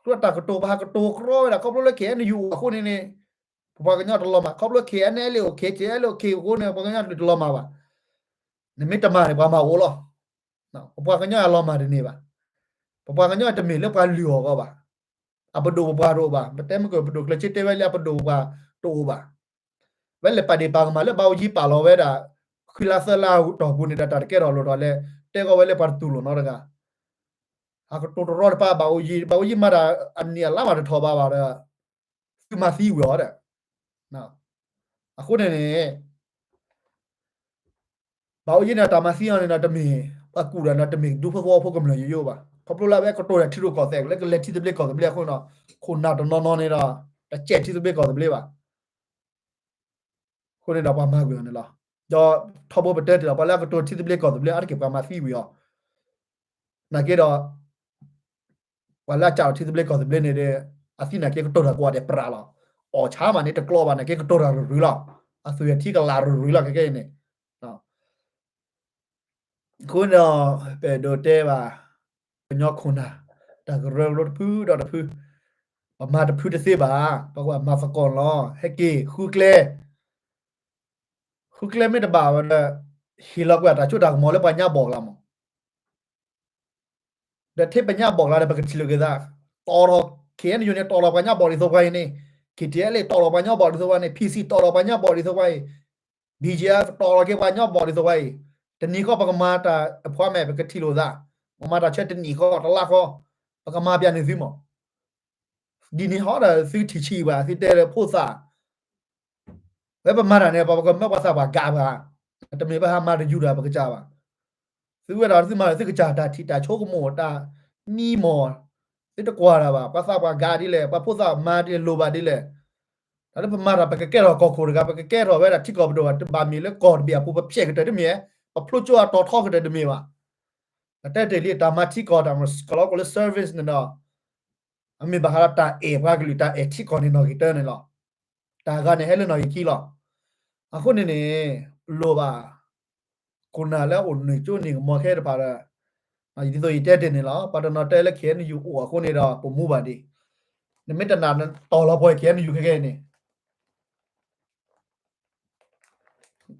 ဃုတၢ်ကတိၤ ပဟးကတိၤကြီဝဲဒၣ် ခီဖျိလၢ K N U အိၣ်အဃိန့ၣ်န့ၣ် ပပှၤကညီတလီၤမၢ် ခီဖျိ K N L A အိၣ် K T L A အိၣ် K အဃိန့ၣ် ပှၤကညီတလီၤမၢ်ဘၣ်. နမ့ၢ်တမၤန့ၣ် ပှၤမၤအိၣ်လီၤ. ပပှၤကညီအလီၤမၢ်တန့ၢ်ဘၣ်. ပပှၤကညီတမ့ၢ်လၢပှၤလုၢ်အီၣ်အဂီၢ်ဘၣ်. အပဒိၣ်ပပှၢ်တအိၣ်ဘၣ်. ပတဲမ့ၢ်ကပဒိၣ်ကျဲးစ့တဲဝဲလၢအပဒိၣ်ပပှၢ်တအိၣ်ဘၣ်. ဝဲလဲၤပာ်ဒ့ၣ်ပာ်ကမၣ်လၢ ဘၣ်အိၣ်ယံၤပာ်လီၤဝဲဒၣ် ခွံလါသၢလါအတီၢ်ပူၤန့ၣ်ဒီး တၢ်တကဲထီၣ်လိၣ်ထီၣ်လဲၣ် တဲဂီၢ်ဝဲလၢပှၤတတူၢ်လိာ်နီတဂၤ. အကတိၤတရီတပါ ဘၣ်အိၣ်ယံၤ ဘၣ်အိၣ်ယံၤမၤတၢ်အနံၣ်အလါမးတထီၣ်ဘၣ်ဘၣ်ဒီး သုမၤသံဝံၤအီၤဒီး အဃိန့ၣ်န့ၣ် ဘၣ်အိၣ်ယဲန့ၣ် တၢ်မၤသံအီၤန့ၣ်ဒီး တမ့ၢ်ပှၤကူၣ်ဒီး တမ့ၢ်ဒူဖိသဝီဖိကမျၢၢ်ယိယိဘၣ်. ခီဖျိလၢအဝဲကတိၤတၢ်ထံရူၢ်ကီၢ်သဲး လၢကလဲၤထံသဘျ့ကီၢ်သဘျ့အဃိဒီး ခိၣ်နၢ်တနီၤနီၤန့ၣ်ဒီး တစဲးထံသဘျ့ကီၢ်သဘျ့ဘၣ်. အဃိန့ၣ်ဒီးပှၤမၤကွံာ်အီၤန့ၣ်လီၤ. ဒီးထီဘိပတဲတ့ၢ်ဒီး ပှၤလၢအကတိၤထံသဘျ့ကီၢ်သဘျ့ အါတက့ၢ်ပှၤမၤသံဝံၤအီၤ နာ်က့ဒီး ပှၤလၢအစးထီၣ်ထံသဘျ့ကီၢ်သဘျ့န့ၣ်ဒီး အသံနာ်က့ကတိၤတၢ်ကိးဂၤဒဲးပြးလီၤ. အီၣ်ဆါမးန့ၣ်တကျိးဘၣ် နာ်က့ကတိၤတၢ်ရူၤရူၤလီၤ. အသွံၣ်အထံကလၤရူၤရူၤလီၤ ခဲကဲအံၤန့ၣ်. အဃိဒီး ပအဲၣ်ဒိးတဲဘၣ် ကညီခိၣ်နၢ် တၢ်ကရၢကရိတဖုဒီးတဖု ပမၤတဖုတသ့ဘၣ်. ပကဘၣ်မၤသကိးလီၤ. ဟဲက့ၤ ဃုကျဲ ဃုကျဲမ့ၢ်တဘၣ်ဝဲဒီး ဟ့ၣ်လီၤကွံာ်တၢ်စိတၢ်ကမီၤလၢပှၤညါဘီၣ်ကျါမး ဒီးထဲပညါဘီၣ်ကျါဒီး ပကထံၣ်လိာ်က့ၤသး တီၣ်ထီၣ် ခ့ၣ်အဲၣ်ယူၣ်န့ၣ် တီၣ်ထီၣ်ပှၤညါဘီၣ်ဒ်သိးပှၤအံၤန့ၣ်, ခ့ၣ်ထံအဲၣ်လ့ၣ် တီၣ်ထီၣ်ပှၤညါဘီၣ်ဒ်သိးပှၤန့ၣ်, ဖံစံၣ် တီၣ်ထီၣ်ပှၤညါဘီၣ်ဒ်သိးပှၤအံၤ, ဘံၣ်ကၠံ တီၣ်ထီၣ်က့ၤပှၤညါဘီၣ်ဒ်သိးပှၤအံၤ, တနံၤဃီပကမၤတၢ်အဖီမဲာ် ပကထံၣ်လိာ်သး, ပမၤတၢ်ဆၢတနံၣ်ဃီတလါဃီ, ပကမၤပျဲန့ၢ်သုမး ဒ်န့ၣ်ဟီဒီးသုထံၣ်ဆံးဘၣ် သုတဲလၢဖိသၣ် ဝဲပမၤတၢ်န့ၣ် ပကမၢပှၤသးပှၢ်ကးဘၣ်, တမ့ၢ်ပဟးမၤတယူၤတၢ်ပကစၢ်ဘၣ်. သုဝဲဒၣ်သုမၤသုကစၢ်တၢ်ထံၣ်တၢ်ဆိကမိၣ်တၢ်မံမီၢ်, သုတကွၢ်တၢ်ဘၣ် ပှၤသးပှၢ်ကးဒ်လဲၣ် ပှၤဖိသၣ်မၤဒ်လဲၣ်လိၤဘၣ်ဒ်လဲၣ်. တၢ်လၢပမၤတၢ် ပကကဲထီၣ်ကီၢ်ခိၣ်တဂၤ ပကကဲထီၣ်ဝဲဒၣ်ထံကီၢ်ပဒိၣ်ဘၣ် တဘၣ်မ့ၢ်လၢကီၢ်တဘ့ၣ်အပူၤ ပဖျဲးကတၢၢ်တမ့ၢ်, ပဖျိကၠိအတီၤထီကတၢၢ်တမ့ၢ်ဘၣ်. ပတဲတ့ၢ်လံတၢ်မၤထံကီၢ်တၢ်မၤကလီကလၢ service န့ၣ်ဒီး အမ့ၢ်ဘၣ်ဃးဒီးတၢ်အဲၣ်ပှၤကလုာ် တၢ်အဲၣ်ထံကီၢ်န့ၣ်နီၣ်ဂံၢ်တၢန့ၣ်လီၤ. တၢ်ဂၤန့ၣ်ဟဲလၢနီၣ်ဂံၢ်ခံလီၤ. အဃိန့ၣ်န့ၣ် လိၣ်ဘၣ် ခိၣ်နၢ်လၢအအိၣ်န့ၢ်ကၠိန့ၢ်ကမီၤခဲတဖၣ်ဒီး ဒ်သိးယတဲတ့ၢ်န့ၣ်လီၤ. ပှၤတနီၤတဲလၢ ခ့ၣ်အဲၣ်ယူၣ် အိၣ်အဃိန့ၣ်ဒီး ပမူဘၣ်ဒံး, နမ့ၢ်တနာ်တီၢ်လီၤပှီၢ် ခ့ၣ်အဲၣ်ယူၣ် ခဲကဲအံၤန့ၣ်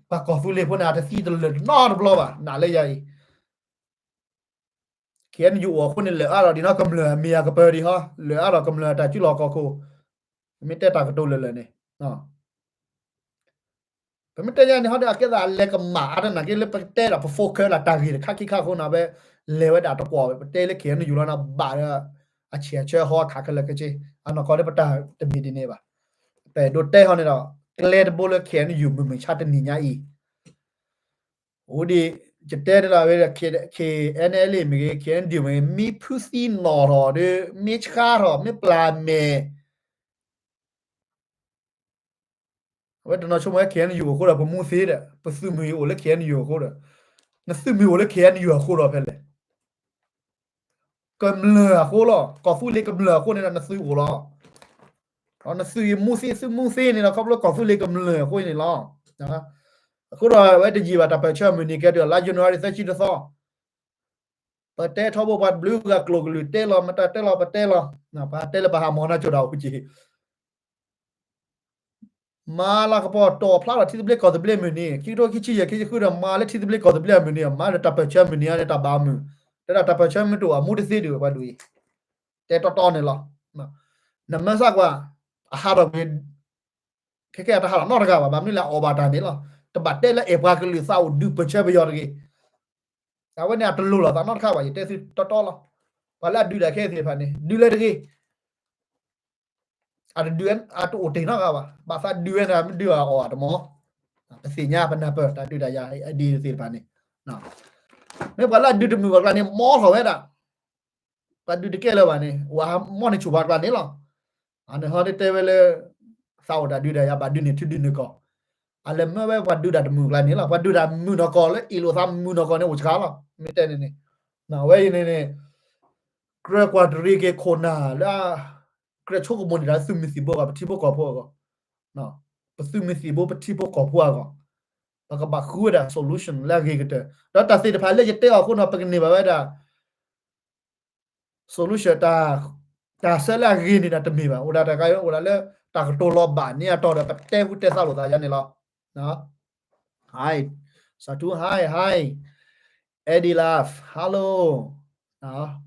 ပှၤကီၢ်သူလ့ၤဖိန့ၣ် အတသံတလၢာ်နီတဘျီဘၣ် နာ်လၢယၤအံၤ ခ့ၣ်အဲၣ်ယူၣ် အိၣ်အဃိန့ၣ် လၢာ်အါထီၣ်ဒံးနီၢ်ကမျၢၢ်အမံၤအကပၢၤဒံးဟီ, လၢာ်အါထီၣ်ကမျၢၢ်အတၢ်စုလီၢ်ခီၣ်ခိၣ်, ပမ့ၢ်တဲတၢ်ကတိၤလၢာ်လၢာ်န့ၣ်, ပမ့ၢ်တဲယၤန့ၣ်ဟီဒီး အကဲသးလဲၤကမၣ်အါတနာ်က့လၢပတဲဒီး ပ focus လၢတၢ်ဂ့ၢ်တခါခံခါအဃိန့ၣ် ဝဲလဲၤဝဲဒၣ်တကွီၢ်ဝဲ ပတဲလၢ ခ့ၣ်အဲၣ်ယူၣ် လီၤန့ၣ် ဘၣ်ဒီး အဆံၣ်အဆၢဟီခးခဲလၢာ်ခဲဆ့, အနီၢ်ကီၢ်လၢပတၢ်တမံၤဒ်န့ၣ်ဘၣ်. ပအဲၣ်ဒိးတဲဟီန့ၣ်ဒီး ကျဲတဘိလၢ ခ့ၣ်အဲၣ်ယူၣ် မုၢ်မုၢ်ဆါတနံၤညါအံၤ အိၣ်ဒံး ယတဲတၢ်လီၤဝဲ ခ့ၣ်အဲၣ်ယူၣ် မ့ၢ်ဂ့ၤ ခ့ၣ်အဲၣ်ယူၣ် မ့ၢ်ဂ့ၤ မ့ၢ်ဖုသံနီၣ်ထီၣ်ဒီး မ့ၢ်ဆှါထီၣ် မ့ၢ်ပျၢ်မဲာ် အဝဲတနီၤဆိကမိၣ်ဝဲ ခ့ၣ်အဲၣ်ယူၣ် အဃိဒီး ပမူသ့ဒီး ပသုးမုၢ်အိၣ်လၢ ခ့ၣ်အဲၣ်ယူၣ် အဃိဒီး, နသုးမုၢ်အိၣ်လၢ ခ့ၣ်အဲၣ်ယူၣ် အဃိဒီးဖဲလဲၣ် ကမျၢၢ်အဃိလီၤ. ကီၢ်သူလ့ၤကမျၢၢ်အဃိန့ၣ်ဒီး နသုးအိၣ်လီၤ. နသုးမူသ့ သုမူသ့န့ၣ်ဒီး ခီဖျိကီၢ်သူလ့ၤကမျၢၢ်အဃိန့ၣ်လီၤ. အဃိဒီး အဝဲတယံာ်ဘၣ် တၢ်ပၢၢ်ဆၢမုၢ်နံၤကဲတုၤလါ January သၢဆံတသီ ပတဲထီဘိပှၤဘျုးဂၤကျိာ်ကလုာ်တဲလီၤ မတၤတဲလီၤပတဲလီၤ, ပတဲလၢပဟးမီၤနၢ်ကၠိတၢ်အိၣ်က့ၤ မၤလၤကပီၤတီၢ်ဖျါထီၣ်ထံသဘျ့ကီၢ်သဘျ့မုၢ်နံၤ ခံကထိခံဆံယဲၢ် ခံဆံဃုဒီး မၤလၢထံသဘျ့ကီၢ်သဘျ့အမုၢ်နံၤ မၤလၢတၢ်ပၢၢ်ဆၢမုၢ်နံၤအံၤန့ၣ် တၢ်ဘၣ်မုာ်, တဲဒၣ်တၢ်ပၢၢ်ဆၢမုၢ်တအိၣ် အမူတသ့ဒံးဝဲပှၤဒ်အံၤ, တဲတီတီန့ၣ်လီၤ. နမၢသးကွၢ် အဟးထီၣ်က့ၤ ခဲကဲအတဟးထီၣ်နီတဂၤဘၣ် ဘၣ်မနုၤလဲၣ် အီၣ်ဘၣ်တၢ်န့ၣ်လီၤ. တဘၣ်တဲလၢအဲၣ်ပှၤကလုာ်သးအိၣ်ဒုးပၢၢ်ဆၢပယီၤတဂ့ၤ အဝဲန့ၣ်အတလိၤလိာ်သးနီတခါဘၣ် ယတဲသုတီတီလီၤ. ပှၤလၢအဒုးတၢ်ခဲအံၤသ့ၣ်တဖၣ်န့ၣ် ဒုးလၢတဂ့ၤ အတဒုး အတအိၣ်တ့ၢ်နီတဂၤဘၣ်. ဘၣ်သးဒုးဝဲန့ၣ် မ့ၢ်ဒုးအီၤအတမီၤ, ပသ့ၣ်ညါပနၢ်ပၢၢ်တၢ်ဒုးတၢ်ယၤအဒ်သ့ၣ်တဖၣ်န့ၣ်, မ့ၢ်ပှၤလၢအဒုးတမုာ်ပှၤကျါန့ၣ် မီထီၣ်ဝဲဒၣ်, ပှၤဒုးတကဲလၢၤဘၣ်န့ၣ် ဝဲမီန့ၣ်ဆူၣ်ပှၤကျါန့ၣ်လီၤ. အန့ၣ်ဟီန့ၣ်တဲဝဲလၢ သးအိၣ်တၢ်ဒုးတၢ်ယၤ ဘၣ်ဒုးန့ၢ်ထံဒုးန့ၢ်ကီၢ်, အလဲၤမၢဝဲပှၤဒုးတၢ်တမုာ်ကျါန့ၣ်လီၤ. ပှၤဒုးတၢ်မုာ်နီၢ်ကီၢ်လၢအ့ၣ်လိာ်သးမုာ်နီၢ်ကီၢ်န့ၣ် အိၣ်ဆှးလီၤ. မ့ၢ်တဲန့ၣ်န့ၣ် အဝဲအံၤန့ၣ်န့ၣ် ကြၢးကွၢ်တရံးက့ၤခိၣ်နၢ်လၢ ကြၢးဆိကမိၣ်န့ၢ်တၢ်သုးမုၢ်သံၣ်ဘိအဂီၢ် ပထံဖိကီၢ်ဖိအဂီၢ်, ပသုးမုၢ်သံၣ်ဘိပထံဖိကီၢ်ဖိအဂီၢ်, ပကဘၣ်ဃုဝဲဒၣ် solution လၢအဂ့ၤကတၢၢ် ဒီးတၢ်သ့ၣ်တဖၣ်လၢယတဲအီၤအဃိန့ၣ် ပကန့ၢ်ဘၣ်ဝဲဒၣ် solution တၢ်ဆၢလၢအဂ့ၤန့ၣ်ဒီးတမ့ၢ်ဘၣ်. အိၣ်ဒၣ်တၢ်ဂၤ အိၣ်ဒၣ်လၢ တၢ်ကတိၤလီၤဘၣ်န့ၢ်အတီၢ်ဒီး ပတဲဟူတဲသါလိာ်သးယါန့ၣ်လီၤ. Hi, Satu, hi, hi, Eddie Love, hello,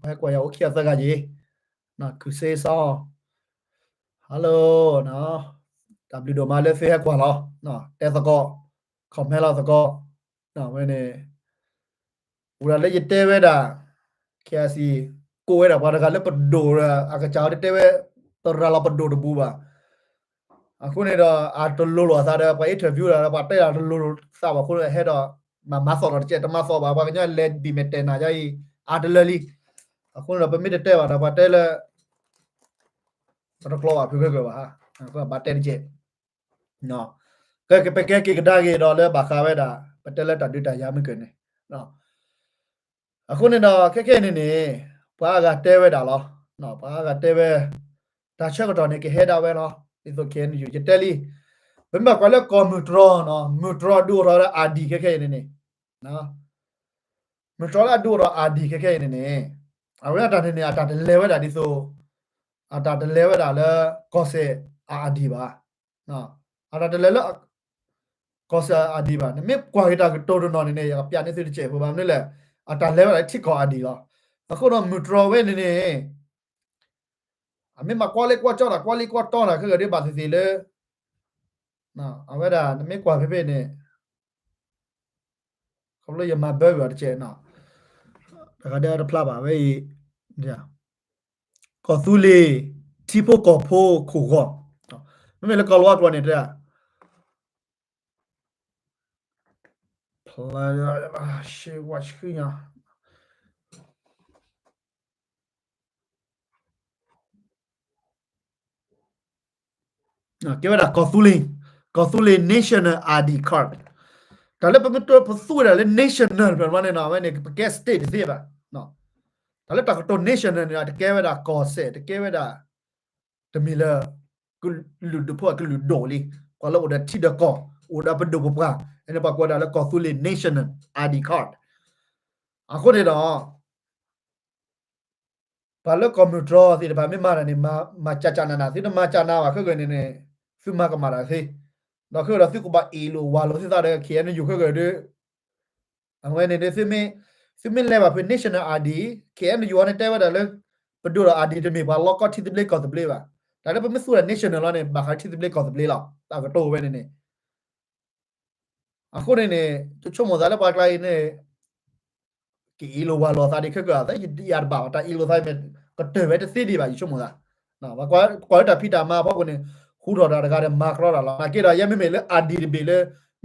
ဟဲကွၢ်ယၤအိၣ်ခံအသၢဂၤယ့ၤ, ခုစ့စီ hello, တၢ်ဘျုးဒိၣ်မးလၢသုဟဲကွၢ်လီၤ, တဲသကိး comment လီၤသကိး, ဝဲန့ၣ် အိၣ်ဒၣ်လၢယတဲဝဲဒၣ် KIC ကိးဝဲဒၣ်ပှၤတဂၤလၢပဒိၣ်ဒီး အကစၢ်အီၤတတဲဝဲ သရၣ်လီၤပဒိၣ်တဘူးဘၣ်. အဃိန့ၣ်ဒီး အတလိၤလိာ်အသးဒီး ပှၤ interview ဒီး ပှၤတဲဒၣ်တလိၤလိာ်သးဘၣ်အဃိန့ၣ် ဟဲဒီး မၤမၤသီၣ်ဒီးတကဲး တမၤသီၣ်ဘၣ် ပှၤကညီလဲၤဘံၣ်မဲာ်တဲာ်နၤယါအံၤ အါတလၢလံ. အဃိန့ၣ်ဒီး ပမ့ၢ်တတဲဘၣ်ဒီး ပှၤတဲလၢ ပတကျီဘၣ်ဖုခဲကၢၤဘၣ်, ဘၣ်တဲတကဲး ကဲ ပကဲက့ၤကဒါက့ၤဒီးလၢဘၣ်ဃးဝဲဒၣ် ပတဲလၢတၢ်ဒုးတၢ်ယၤမ့ၢ်ကၢၢ်န့ၣ်, အဃိန့ၣ်ဒီး ခဲခဲအံၤန့ၣ်န့ၣ် ပှၤအါဂၤတဲဝဲဒၣ်လီၤ. ပှၤအါဂၤတဲဝဲ တၢ်ဆၢကတီၢ်န့ၣ် ကဟဲဒၣ်ဝဲလီၤ. ဒ်သိး ခဲအံၤန့ၣ် ယတဲလံ, ပမ့ၢ်ဘၣ်ကွၢ်လၢကီၢ်မုၢ်တြီၢ်နီၤ မုၢ်တြီၢ်ဒုးအိၣ်ထီၣ်ဝဲဒၣ် ID ခဲခဲအံၤန့ၣ်န့ၣ် မုၢ်တြီၢ်လၢအဒုးအိၣ်ထီၣ် ID ခဲခဲအံၤန့ၣ်န့ၣ် အဝဲအတၢ်န့ၣ်န့ၣ် အတၢ်တလဲၤဝဲဒၣ်ဒ်သိး အတၢ်တလဲၤဝဲဒၣ်လၢ ကီၢ်စဲၣ်အ ID ဘၣ်. အတၢ်တလဲၤလၢ ကီၢ်စဲၣ်အ ID ဘၣ်. နမ့ၢ်ကွၢ်က့ၤတၢ်ကတိၤတနီၤန့ၣ်န့ၣ် ယကပျးန့ၢ်သုတစဲးဖိဘၣ် မနုၤလဲၣ်, အတၢ်လဲၤဝဲဒၣ်လၢထံကီၢ် ID လီၤ. အဃိဒီးမုၢ်တြီၢ်ဝဲန့ၣ်န့ၣ် အမ့ၢ်မၤကွၢ်လ့ကွၢ်ကၠီတၢ် ကွၢ်လံကွၢ်တီတၢ်ခဲကၢၤဒ် ဘၣ်သ့ၣ်သ့ၣ်လၢ အဝဲဒၣ် နမ့ၢ်ကွၢ်ဖဲဖဲန့ၣ် ခီဖျိယမၤဘၢကွံာ်အီၤတကဲးနီၤ, တဂၤဒဲးတဖျါဘၣ်ဝဲအံၤ, ကီၢ်သူလ့ၤ ထံဖိကီၢ်ဖိခိၣ်ဂီၤ, မ့မ့ၢ်လၢကီၢ်လီၤအကျိာ်န့ၣ်တဲ ဖျါ ရှဲဝါဆှံညါ ကဲဝဲဒၣ်ကီၢ်သူလ့ၤ, ကီၢ်သူလ့ၤ national ID card, တၢ်လၢပမ့ၢ်တပသူဝဲဒၣ်လၢ national ဖဲန့ၣ်နီၤ အဝဲန့ၣ် ပကဲ state တသ့ဘၣ်. တၢ်လၢတၢ်ကတိၤ national န့ၣ် တကဲဝဲဒၣ်ကီၢ်စဲၣ် တကဲဝဲဒၣ် တမ့ၢ်လၢ ကလုာ်ဒူၣ်ဖိအကလုာ်ဒိၣ်လံ, ပှၤလၢအိၣ်ဒီးထံဒီးကီၢ် အိၣ်ဒီးပဒိၣ်ပပှၢ်, အန့ၣ်ပှၤကိးဝဲဒၣ်လၢကီၢ်သူလ့ၤ national ID card. အဃိန့ၣ်ဒီး ပှၤလၢကီၢ်မုၢ်တြီၢ်သ့ၣ်တဖၣ်မ့ၢ်မၤတၢ်န့ၣ် မၤစၢ်စၢ်နးနး သုတမၤစၢ်နးဘၣ်ခဲကၢၤန့ၣ်န့ၣ် သုမၤကမၣ်တၢ်သ့, ဒီးခဲကၢၤဒီးသုကဘၣ်အ့ၣ်လိာ်ဝၤလိာ်သုသးဒီး KNU ခဲကၢၤဒီး အဝဲန့ၣ်ဒီး သုမ့ၢ်လဲၤဘၣ်ဖဲ national ID, KNU န့ၣ်တဲဝဲဒၣ်လၢ ပဒိၣ်ဒီး ID တမ့ၢ်ပှၤလီၢ်ကီၢ်ထံသဘျ့ကီၢ်သဘျ့ဘၣ်. တၢ်လၢပမ့ၢ်သူဝဲဒၣ် national လီၤန့ၣ် ဘၣ်ဃးထံသဘျ့ကီၢ်သဘျ့လီၤ တၢ်ကတိၤဝဲန့ၣ်န့ၣ် အဃိန့ၣ်န့ၣ် တဆိကမိၣ်သးလၢပှၤကျါအံၤန့ၣ် ကအ့ၣ်လိာ်ဝၤလိာ်သးဒ်ခဲကၢၤ ယၤတဘၣ်ဘၣ် တၢ်အ့ၣ်လိာ်သးမ့ၢ်ကတၢၢ်ဝဲတသ့ဒံးဘၣ် ယဆိကမိၣ်သး, ပကွၢ်လၢတၢ်ဖံးတၢ်မၤအဖီခိၣ်န့ၣ် ဟူထီၣ်တၢ်တဂၤဒီးမၤကြီတၢ်လီၤ. နာ်က့ဒီး ယဲမ့မ့ၢ်လၢ ID တဘ့ၣ်လၢ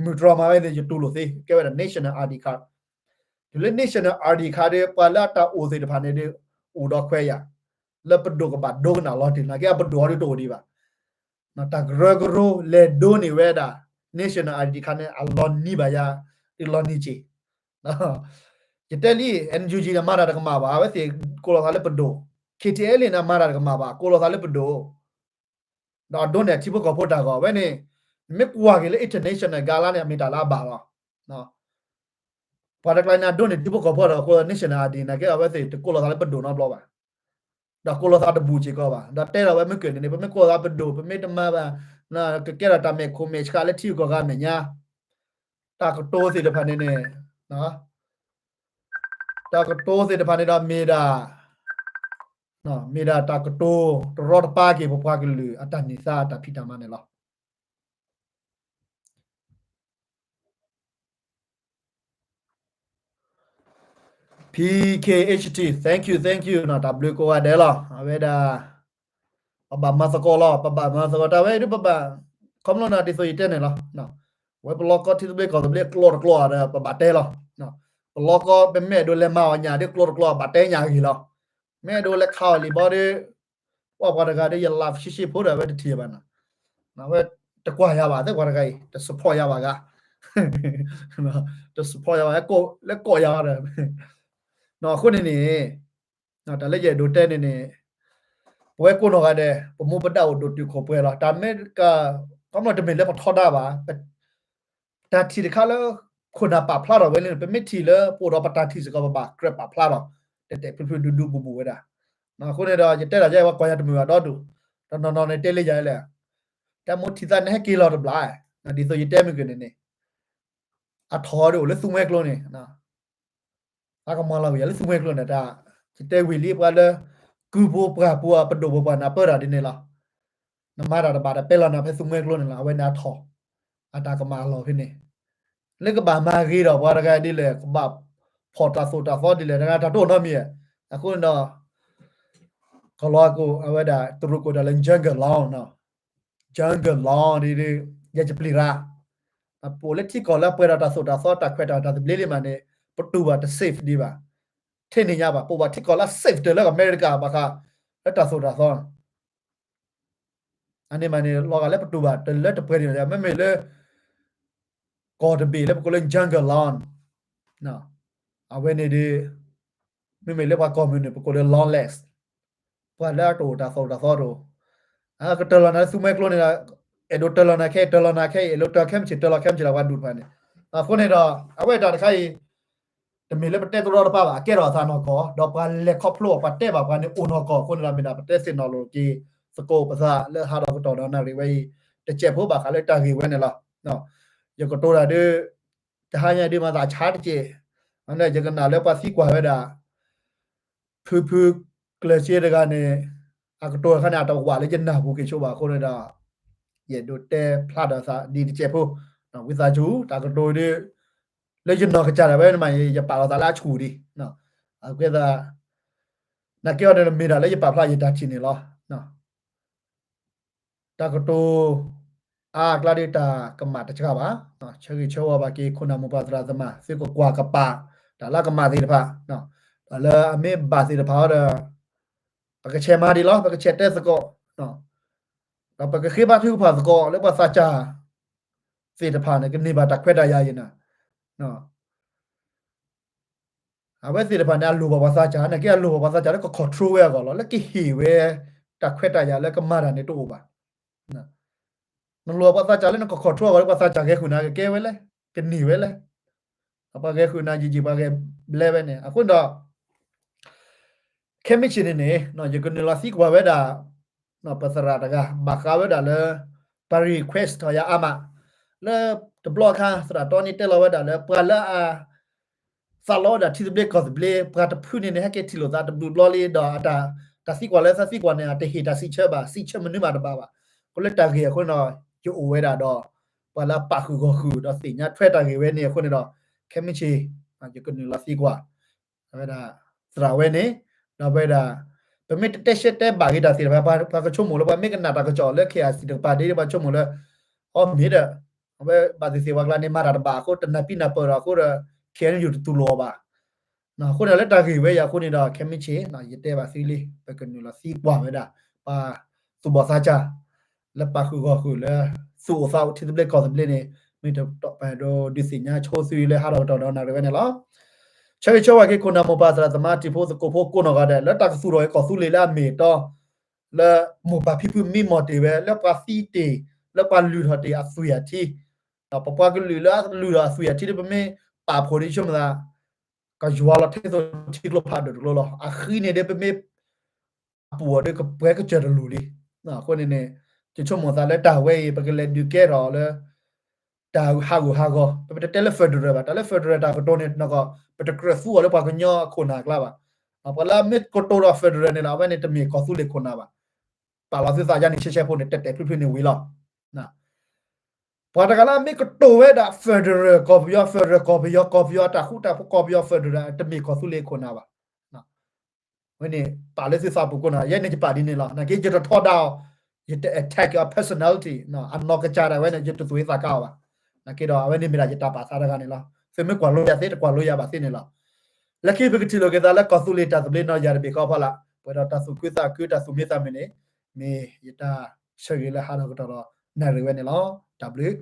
မုၢ်တြီၢ်မၤဝဲန့ၣ် ယတူၢ်လိာ်သ့ ကဲဝဲဒၣ် national ID card. တုၤလၢ national ID card ဒီး ပှၤလၢအတၢ်အိၣ်သ့ၣ်တဖၣ်န့ၣ်ဒီး အိၣ်ဒီးခွဲးယာ် လၢပဒိၣ်ကဘၣ်ဒိကနၣ်လီၤတံၢ် နာ်က့အပဒိၣ်အီၤဒ်တအိၣ်ဒံးဘၣ် တၢ်ကရၢကရိလဲၤဒိးန့ၢ်ဝဲဒၣ် national ID card န့ၣ် အလီၤနံၤဘၣ်ယၤ ဒ်လီၤနံၤက့ၤ. ယတဲလံ NUG န့ၣ် မၤတၢ်တကမၣ်ဘၣ် အဝဲသ့ၣ်ကိးလီၤသးလၢပဒိၣ်, KTLA န့ၣ် မၤတၢ်တကမၣ်ဘၣ် ကိးလီၤသးလၢပဒိၣ်, ဒီးအဒိန့ၢ်အထံဖိကီၢ်ဖိတၢ်ဂီၤ အဝဲန့ၣ် နမ့ၢ်ကွၢ်က့ၤလၢ international ကါလါန့ၣ် အမ့ၢ်တၢ်လၢအဘၣ်လီၤ. ပှၤတကျါန့ၣ် အဒိန့ၢ်ထံဖိကီၢ်ဖိတၢ်ဂီၤ ကိးလီၤ national ID နာ်က့ အဝဲသ့ၣ်တကိးလီၤသးလၢပဒိၣ်နီတဘျီဘၣ်. ဒီးကိးလီၤသးတဘူၣ်စ့ၢ်ကီးဘၣ်. ဒီးတဲလီၤဝဲမ့ၢ်ကၢၢ်န့ၣ်န့ၣ် ပမ့ၢ်ကိးလီၤသးပဒိၣ် ပမ့ၢ်တမၤဘၣ် ကကဲထီၣ်တၢ်မဲာ်ခိၣ်မဲာ်ဆှးလၢထံဂုၤကီၢ်ဂၤအမဲာ်ညါ တၢ်ကတိၤသ့ၣ်တဖၣ်န့ၣ်န့ၣ် တၢ်ကတိၤသ့ၣ်တဖၣ်န့ၣ်ဒီးမ့ၢ်ဒၣ် မ့ၢ်ဒၣ်တၢ်ကတိၤတရီတပါက့ၤ ပပှၤကလုာ်အတၢ်န့ၢ်သါအတၢ်ဖံးတၢ်မၤန့ၣ်လီၤ. P K H T, thank you, thank you နီၤ တၢ်ဘျုးကိးဂၤဒဲးလီၤ. အဝဲဒၣ် ပဘၣ်မၤသကိးလီၤ ပဘၣ်မၤသကိး တၢ်ဝဲဒၣ်ပဘၣ် ခီဖျိန့ၣ်ဒ်သိးယတဲန့ၣ်လီၤ. ဝဲပလီၢ်ကီၢ်ထံသဘျ့ကီၢ်သဘျ့အကျိၤတကျိၤဒီး ပဘၣ်တဲလီၤ. ပလီၢ်ကီၢ် ပမ့ၢ်အဲၣ်ဒိးလဲၤမၤအီၣ်ညၣ်ဒီးကျိၤတကျိၤ ဘၣ်တဲညၣ်ဂ့ၤလီၤ. မ့ၢ်အဲၣ်ဒိးလဲၤခးအီၤလံဘီဒီး ပှၤပှၤတဂၤဒီး ယလၢဖၠံၣ်ၡံၣ်ဖိဒီး အဝဲတထံၣ်ဘၣ်နီၤ. အဝဲတကွၢ်ယၤဘၣ် သ့ၣ်ပှၤတဂၤအံၤ တ support ယၤဘၣ်ဂၤ တ support ယၤဘၣ် လဲၤကိးယၤဒီး အဃိန့ၣ်န့ၣ် တၢ်လၢယအဲၣ်ဒိးတဲန့ၣ်န့ၣ် ပဝဲကိးနီၢ်ဂၤဒဲး ပမူပဒါအိၣ်ဒိၣ်တုာ်ခိၣ်ပှဲၤလီၤ. တၢ်မ့ၢ်က ခီဖျိတမ့ၢ်လၢပထီဒါဘၣ် တၢ်ထံၣ်တခါလၢ ခိၣ်နၢ်ပာ်ဖျါထီၣ်ဝဲလံန့ၣ် ပမ့ၢ်ထံၣ်လၢပအိၣ်ဒီးပတၢ်ထံၣ်စ့ၢ်ကီး ပဘၣ်ကြၢးပာ်ဖျါထီၣ် တဲာ်တဲာ်ဖျုးဖျုးဒူဒူဘူးဘူးဝဲဒၣ်. အဃိန့ၣ်ဒီး ယတဲဒၣ်ယဲ ပှၤကွၢ်ယၤတမုာ်ဘၣ်ဒီဒူၣ် တနီၤနီၤန့ၣ်တဲလၢယၤလဲၣ် တၢ်မိၣ်ထံသးန့ၣ်ဟဲက့ၤလီၤတဘျီ ဒ်သိးယတဲမ့ၢ်ကၢၢ်န့ၣ်န့ၣ် အထီၣ်ဒီးအိၣ်လၢသူမှဲကျိန့ၣ် အကမၤလီၤက့ၤယၤလၢသူမှဲကျိန့ၣ် တၢ် ယတဲဝံၤလံပှၤလၢ ကုၢ်ဖိပှၢ်ဖိအပဒိၣ်ပပှၢ်နၢ်ပၢၢ်တၢ်ဒ်န့ၣ်လီၤ. နမၤတၢ်တဘၣ်ဒီးပဲလီၤနၤဖဲသူမှဲကျိန့ၣ်လီၤ. အဝဲန့ၣ်အထီၣ် အတၢ်ကမၤအလီၢ်ဖဲန့ၣ် လၢကဘၣ်မၤဂ့ၤဒီးပှၤတဂၤဒ်လဲၣ် ကဘၣ်ဖီၣ်တၢ်သိၣ်တၢ်သီဒ်လဲၣ် တဂၤတၢ်တအိၣ်နီတမံၤ. အဃိန့ၣ်ဒီး ကလီၤကိး အဝဲဒၣ် တရူးကိးတၢ်လၢ jungle law နီၤ jungle law ဒ် ယဲယပျံၤရၣ်, ပအိၣ်လၢထံကီၢ်လၢပှဲၤဒီးတၢ်သိၣ်တၢ်သီ တၢ်ခွဲးတၢ်ယာ် တၢ်သဘျ့လံမးန့ၣ် ပတူၢ်ဘၣ်တ safe ဒံးဘၣ်, ထဲန့ၣ်ညါဘၣ်, ပအိၣ်ဘၣ်ထံကီၢ်လၢ safe တၢၢ်လၢအမဲရကၤဘၣ်ဃး လၢတၢ်သိၣ်တၢ်သီ အန့ၣ်မးန့ၣ် လီၤဂာ်လၢပတူၢ်ဘၣ်တလၢတပှဲၤန့ၣ် မ့မ့ၢ်လၢ ကီၢ်တဘ့ၣ်လၢပကိးလၢ jungle law အဝဲန့ၣ်ဒီး မ့မ့ၢ်လၢပှၤကီၢ်မုၢ်န့ၣ် ပကိးလၢ lawless, ပှၤလၢအတအိၣ်တၢ်သိၣ်တၢ်သီတအိၣ်, ကတၢၢ်လီၤနၤသူမှဲကျိန့ၣ်ဒီး အဲၣ်ဒိးတၢၢ်လီၤနၤခဲအံၤ တၢၢ်လီၤနၤခဲအံၤ, အဲၣ်ဒိးတၢၢ်ခဲမုၢ်ဆ့ၣ် တၢၢ်လီၤခဲမုၢ်ဆ့ၣ်လီၤ ပှၤဒူၣ်တဖၣ်န့ၣ်. အဃိန့ၣ်ဒီး အဝဲတၢ်တခါအံၤ တမ့ၢ်လၢပတဲတရီတပါဘၣ်, အကဲထီၣ်အသးနီၢ်ကီၢ်, ဒီးပှၤလဲၤခီဖျိအီၤ ပှၤတဲဘၣ်ပှၤန့ၣ်အိၣ်နီၢ်ကီၢ်အဃိန့ၣ်ဒီး မ့ၢ်ဒၣ်ပတဲသ့ၣ်နီၣ်လိာ်က့ၤသကိးပသးလၢဟးထီၣ်ကတီၢ်ဒီးနၣ်ရံၣ်ဝဲအံၤ တစဲးဖိဘၣ်ဃးလၢတၢ်ဂ့ၢ်ဝဲန့ၣ်လီၤ. ယကတိၤတၢ်ဒ် တဟါညါဒ်မၤသးဆါတက့ၢ်, ယကနၣ်လၢပှၤသံကွၢ်ဝဲဒၣ် ဖုဖုကျၢၤစ့တဂၤန့ၣ် အကတိၤတခါန့ၣ် အတဝးလၢယနၢ်ပူၤက့ၤဆိဘၣ်အဃိန့ၣ်ဒီး ယအဲၣ်ဒိးတဲဖျါထီၣ်သးဒ်တစဲးဖိ, ဝံသးစူၤ တၢ်ကတိၤဒ် လၢယနီၢ်ကစၢ်ဒၣ်ဝဲန့ၣ်မး ယပာ်လီၤသးလၢအဆူၣ်ဒံး, အဃိသတး နာ်က့အီၤန့ၣ် မ့ၢ်ဒၣ်လၢယပာ်ဖျါယတၢ်ထံၣ်န့ၣ်လီၤ. တၢ်ကတိၤအါအကျါဒ်တၢ်ကမၣ်တစှၤဘၣ်, ဆၢဂ့ၤဆၢဝါဘၣ်က့ၤခိၣ်နၢ်မိၢ်ပၢ်သရၣ်သမါ သုကကွၢ်ကပာ် တၢ်လၢအကမၣ်သ့ၣ်တဖၣ်, တၢ်လၢအမ့ၢ်ဘၣ်သ့ၣ်တဖၣ်အီၤဒီး ပကဆဲးမၤဒံးလီၤ, ပကဆဲးတဲသကိး, ဒီးပကဃ့ဘါထုကဖၣ်သကိးလၢပှၤသးစၢ်သ့ၣ်တဖၣ်န့ၣ် ကန့ၢ်ဘၣ်တၢ်ခွဲးတၢ်ယာ်အံၤန့ၣ် အဝဲသ့ၣ်တဖၣ်န့ၣ် အလိၣ်ဘၣ်ပှၤသးစၢ်, နာ်က့အလိၣ်ဘၣ်ပှၤသးစၢ်လၢက control ဝဲအဂီၢ်လီၤ, လၢကဟ့ၣ်ဝဲတၢ်ခွဲးတၢ်ယာ်လၢကမၤတၢ်န့ၣ်တအိၣ်ဘၣ်. နလိၣ်ဘၣ်ပှၤသးစၢ်လၢနက control အဂီၢ်လၢပှၤသးစၢ်ဂဲၤဃုာ်နၤ ကကဲဝဲလဲၣ်, ကန့ၢ်ဝဲလဲၣ်, ပှၤဂဲၤဃုာ်နၤယံာ်ယံာ် ပှၤဂဲၤဘျဲဝဲန့ၣ် အဃိဒီး ခဲမုၢ်ဆ့ၣ်န့ၣ်န့ၣ် ယကနုာ်လီၤသံကွၢ်ဝဲဒၣ် ပသရၣ်တဂၤ ဘၣ်ဃးဝဲဒၣ်လၢ ပှၤ request ထီၣ်ယၤအါမး လၢတဘျီအခါ သရၣ်တီန့ၣ်တဲလီၤဝဲဒၣ်လၢ ပှၤလၢအ သးလီဝဲဒၣ်ထံသဘျ့ကီၢ်သဘျ့ ပှၤတဖုန့ၣ်န့ၣ် ဟဲက့ၤထံၣ်လိာ်သးတဘျုးဘျီလံဒီး တၢ်သံကွၢ်လၢသးသံကွၢ်န့ၣ် အတဟ့ၣ်တၢ်စံးဆၢဘၣ်, စံးဆၢမနုၤမးတဘၣ်ဘၣ်. အဃိလၢတၢ်ဂ့ၢ်အဃိန့ၣ်ဒီး ယအိၣ်ဝဲဒၣ်ဒီး ပှၤလၢအပာ်ဃုာ်ဂီၢ်ဃုာ်ဒီးသ့ၣ်ညါထွဲတၢ်ဂ့ၢ်ဝဲန့ၣ်အဃိန့ၣ်ဒီး ခဲမုၢ်ဆ့ၣ် ယကနုာ်လီၤသံကွၢ် ဝဲဒၣ် သရၣ်ဝဲန့ၣ် ဒီးဝဲဒၣ် ပမ့ၢ်တတဲရှဲတဲဘၣ်ဂ့ၤတၢ်သ့ၣ်တဖၣ် ပှၤကဆိကမိၣ်လၢပှၤမ့ၢ်ကနၣ်တၢ်ကစီၣ်လၢ KIC တကပၤဒ်ပှၤဆိကမိၣ်လၢ အီမ့ၢ်ဒီး အဝဲဘၣ်သ့ၣ်သ့ၣ်ပှၤကျါန့ၣ် မၤတၢ်တဘၣ်အဃိ တနၢ်ပံနၢ်ပၢၢ်ဒီးအဃိဒီး KNU တတူၢ်လိာ်အီၤဘၣ်. အဃိန့ၣ်လၢတၢ်ဂ့ၢ်ဝဲအံၤအဃိန့ၣ်ဒီး ခဲမုၢ်ဆ့ၣ် ယတဲဘၣ်သုလံ ပကနုာ်လီၤသံကွၢ်ဝဲဒၣ် ပှၤသူၣ်ဘီၣ်သးစၢ် လၢပာ်ဃုာ်ဂီၢ်ဃုာ်လၢ သူၣ်အိၣ်သးအိၣ်ထံသဘျ့ကီၢ်သဘျ့န့ၣ် မ့ၢ်တပာ်ဒိဒုးသ့ၣ်ညါဆိသုလၢဟးထီၣ်ကတီၢ်ဒီးနၣ်ရံၣ်ဝဲန့ၣ်လီၤ. ဆၢဂ့ၤဆၢဝါက့ၤခိၣ်နၢ်မိၢ်ပၢ်သရၣ်သမါတံၤဖိသကိးဖိကိးနီၢ်ဂၤဒဲး လၢတၢ်ကသူၣ်ထီၣ်က့ၤကီၢ်သူလ့ၤလၢအမ့ၢ်အတီ လၢမိၢ်ပၢ်ဖံဖုမံမီၢ်တ့ၢ်ဝဲ လၢပှၤသံတ့ၢ် လၢပှၤလုၢ်ထီၣ်တ့ၢ်အသွံၣ်အထံ ဒီးပပှၤကလုာ်လၢအလုၢ်ထီၣ်အသွံၣ်အထံဒီး ပမ့ၢ်ပာ်ဖှိၣ်ဒ်ဆိကမိၣ်သး ကယွၤလီၤထဲသိးထံကျိဖးဒိၣ်တကျိလီၤ. အဃံန့ၣ်ဒီး ပမ့ၢ်ပာ်ဖှိၣ်အီၤဒီး ကပှဲၤကစၢၢ်တလူၤလံ. အဃိန့ၣ်န့ၣ် ယဆိကမိၣ်သးလၢတၢ်ဝဲအံၤ ပကလဲၤဒုးကဲထီၣ်လၢ တၢ်ဟးဂူာ်ဟးဂီၤ ပမ့ၢ်တတဲလၢ federal ဘၣ်, တၢ်လၢ federal တၢ်ကတိၤန့ၣ် ပတကြၢးသူအီၤလၢပှၤကညီအခိၣ်နၢ်အကျါဘၣ်. ပှၤလၢအမ့ၢ်ကတိၤဒီး federal န့ၣ်လီၤ အဝဲန့ၣ်တမ့ၢ်ကီၢ်သူလ့ၤခိၣ်နၢ်ဘၣ်. ပာ်လီၤသုသးယါန့ၣ် ရှဲရှဲဖိန့ၣ်တဲာ်တဲာ်ဖျုးဖျုးန့ၣ်ဝံၤလီၤ. ပှၤတဂၤလၢအမ့ၢ်ကတိၤဝဲဒၣ် federal ကီၢ်ပယီၤ federal ကီၢ်ပယီၤ ကီၢ်ပယီၤတၢ်ဃူတၢ်ဖိး ကီၢ်ပယီၤ federal တမ့ၢ်ကီၢ်သူလ့ၤခိၣ်နၢ်ဘၣ်. ဝဲန့ၣ် ပာ်လၢသုသးပူၤကိးနီၢ်, ယဲန့ၣ်ယပာ်ဒ်န့ၣ်လီၤ. နာ်က့ ယတထီဒါအီၤ, ယတ attack အီၤ personality, အနီၢ်ကစၢ်ဒၣ်ဝဲန့ၣ် ယတသူၣ်ဝံသးကါအီၤဘၣ်. နာ်က့ဒီး အဝဲန့ၣ်မ့ၢ်ဒၣ်ယတၢ်ပာ်သးတဂၤန့ၣ်လီၤ. သုမ့ၢ်ကွၢ်လိယၤသ့ တကွၢ်လိယၤဘၣ်သ့န့ၣ်လီၤ. လၢခံပကထံၣ်လိာ်က့ၤသးလၢကီၢ်သူလ့ၤတၢ်သဘျ့နီၢ်ယၤတဘ့ၣ်ဃီဖီလာ်, ပှဲၤဒီးတၢ်သူၣ်ခုသးခု တၢ်သူၣ်မံသးမုာ်န့ၣ် မ့ၢ်ယတၢ်ဆၢဂ့ၤလၢဟးထီၣ်ကတီၢ်ဒီးနၣ်ရံၣ်ဝဲန့ၣ်လီၤ. တၢ်ဘျုး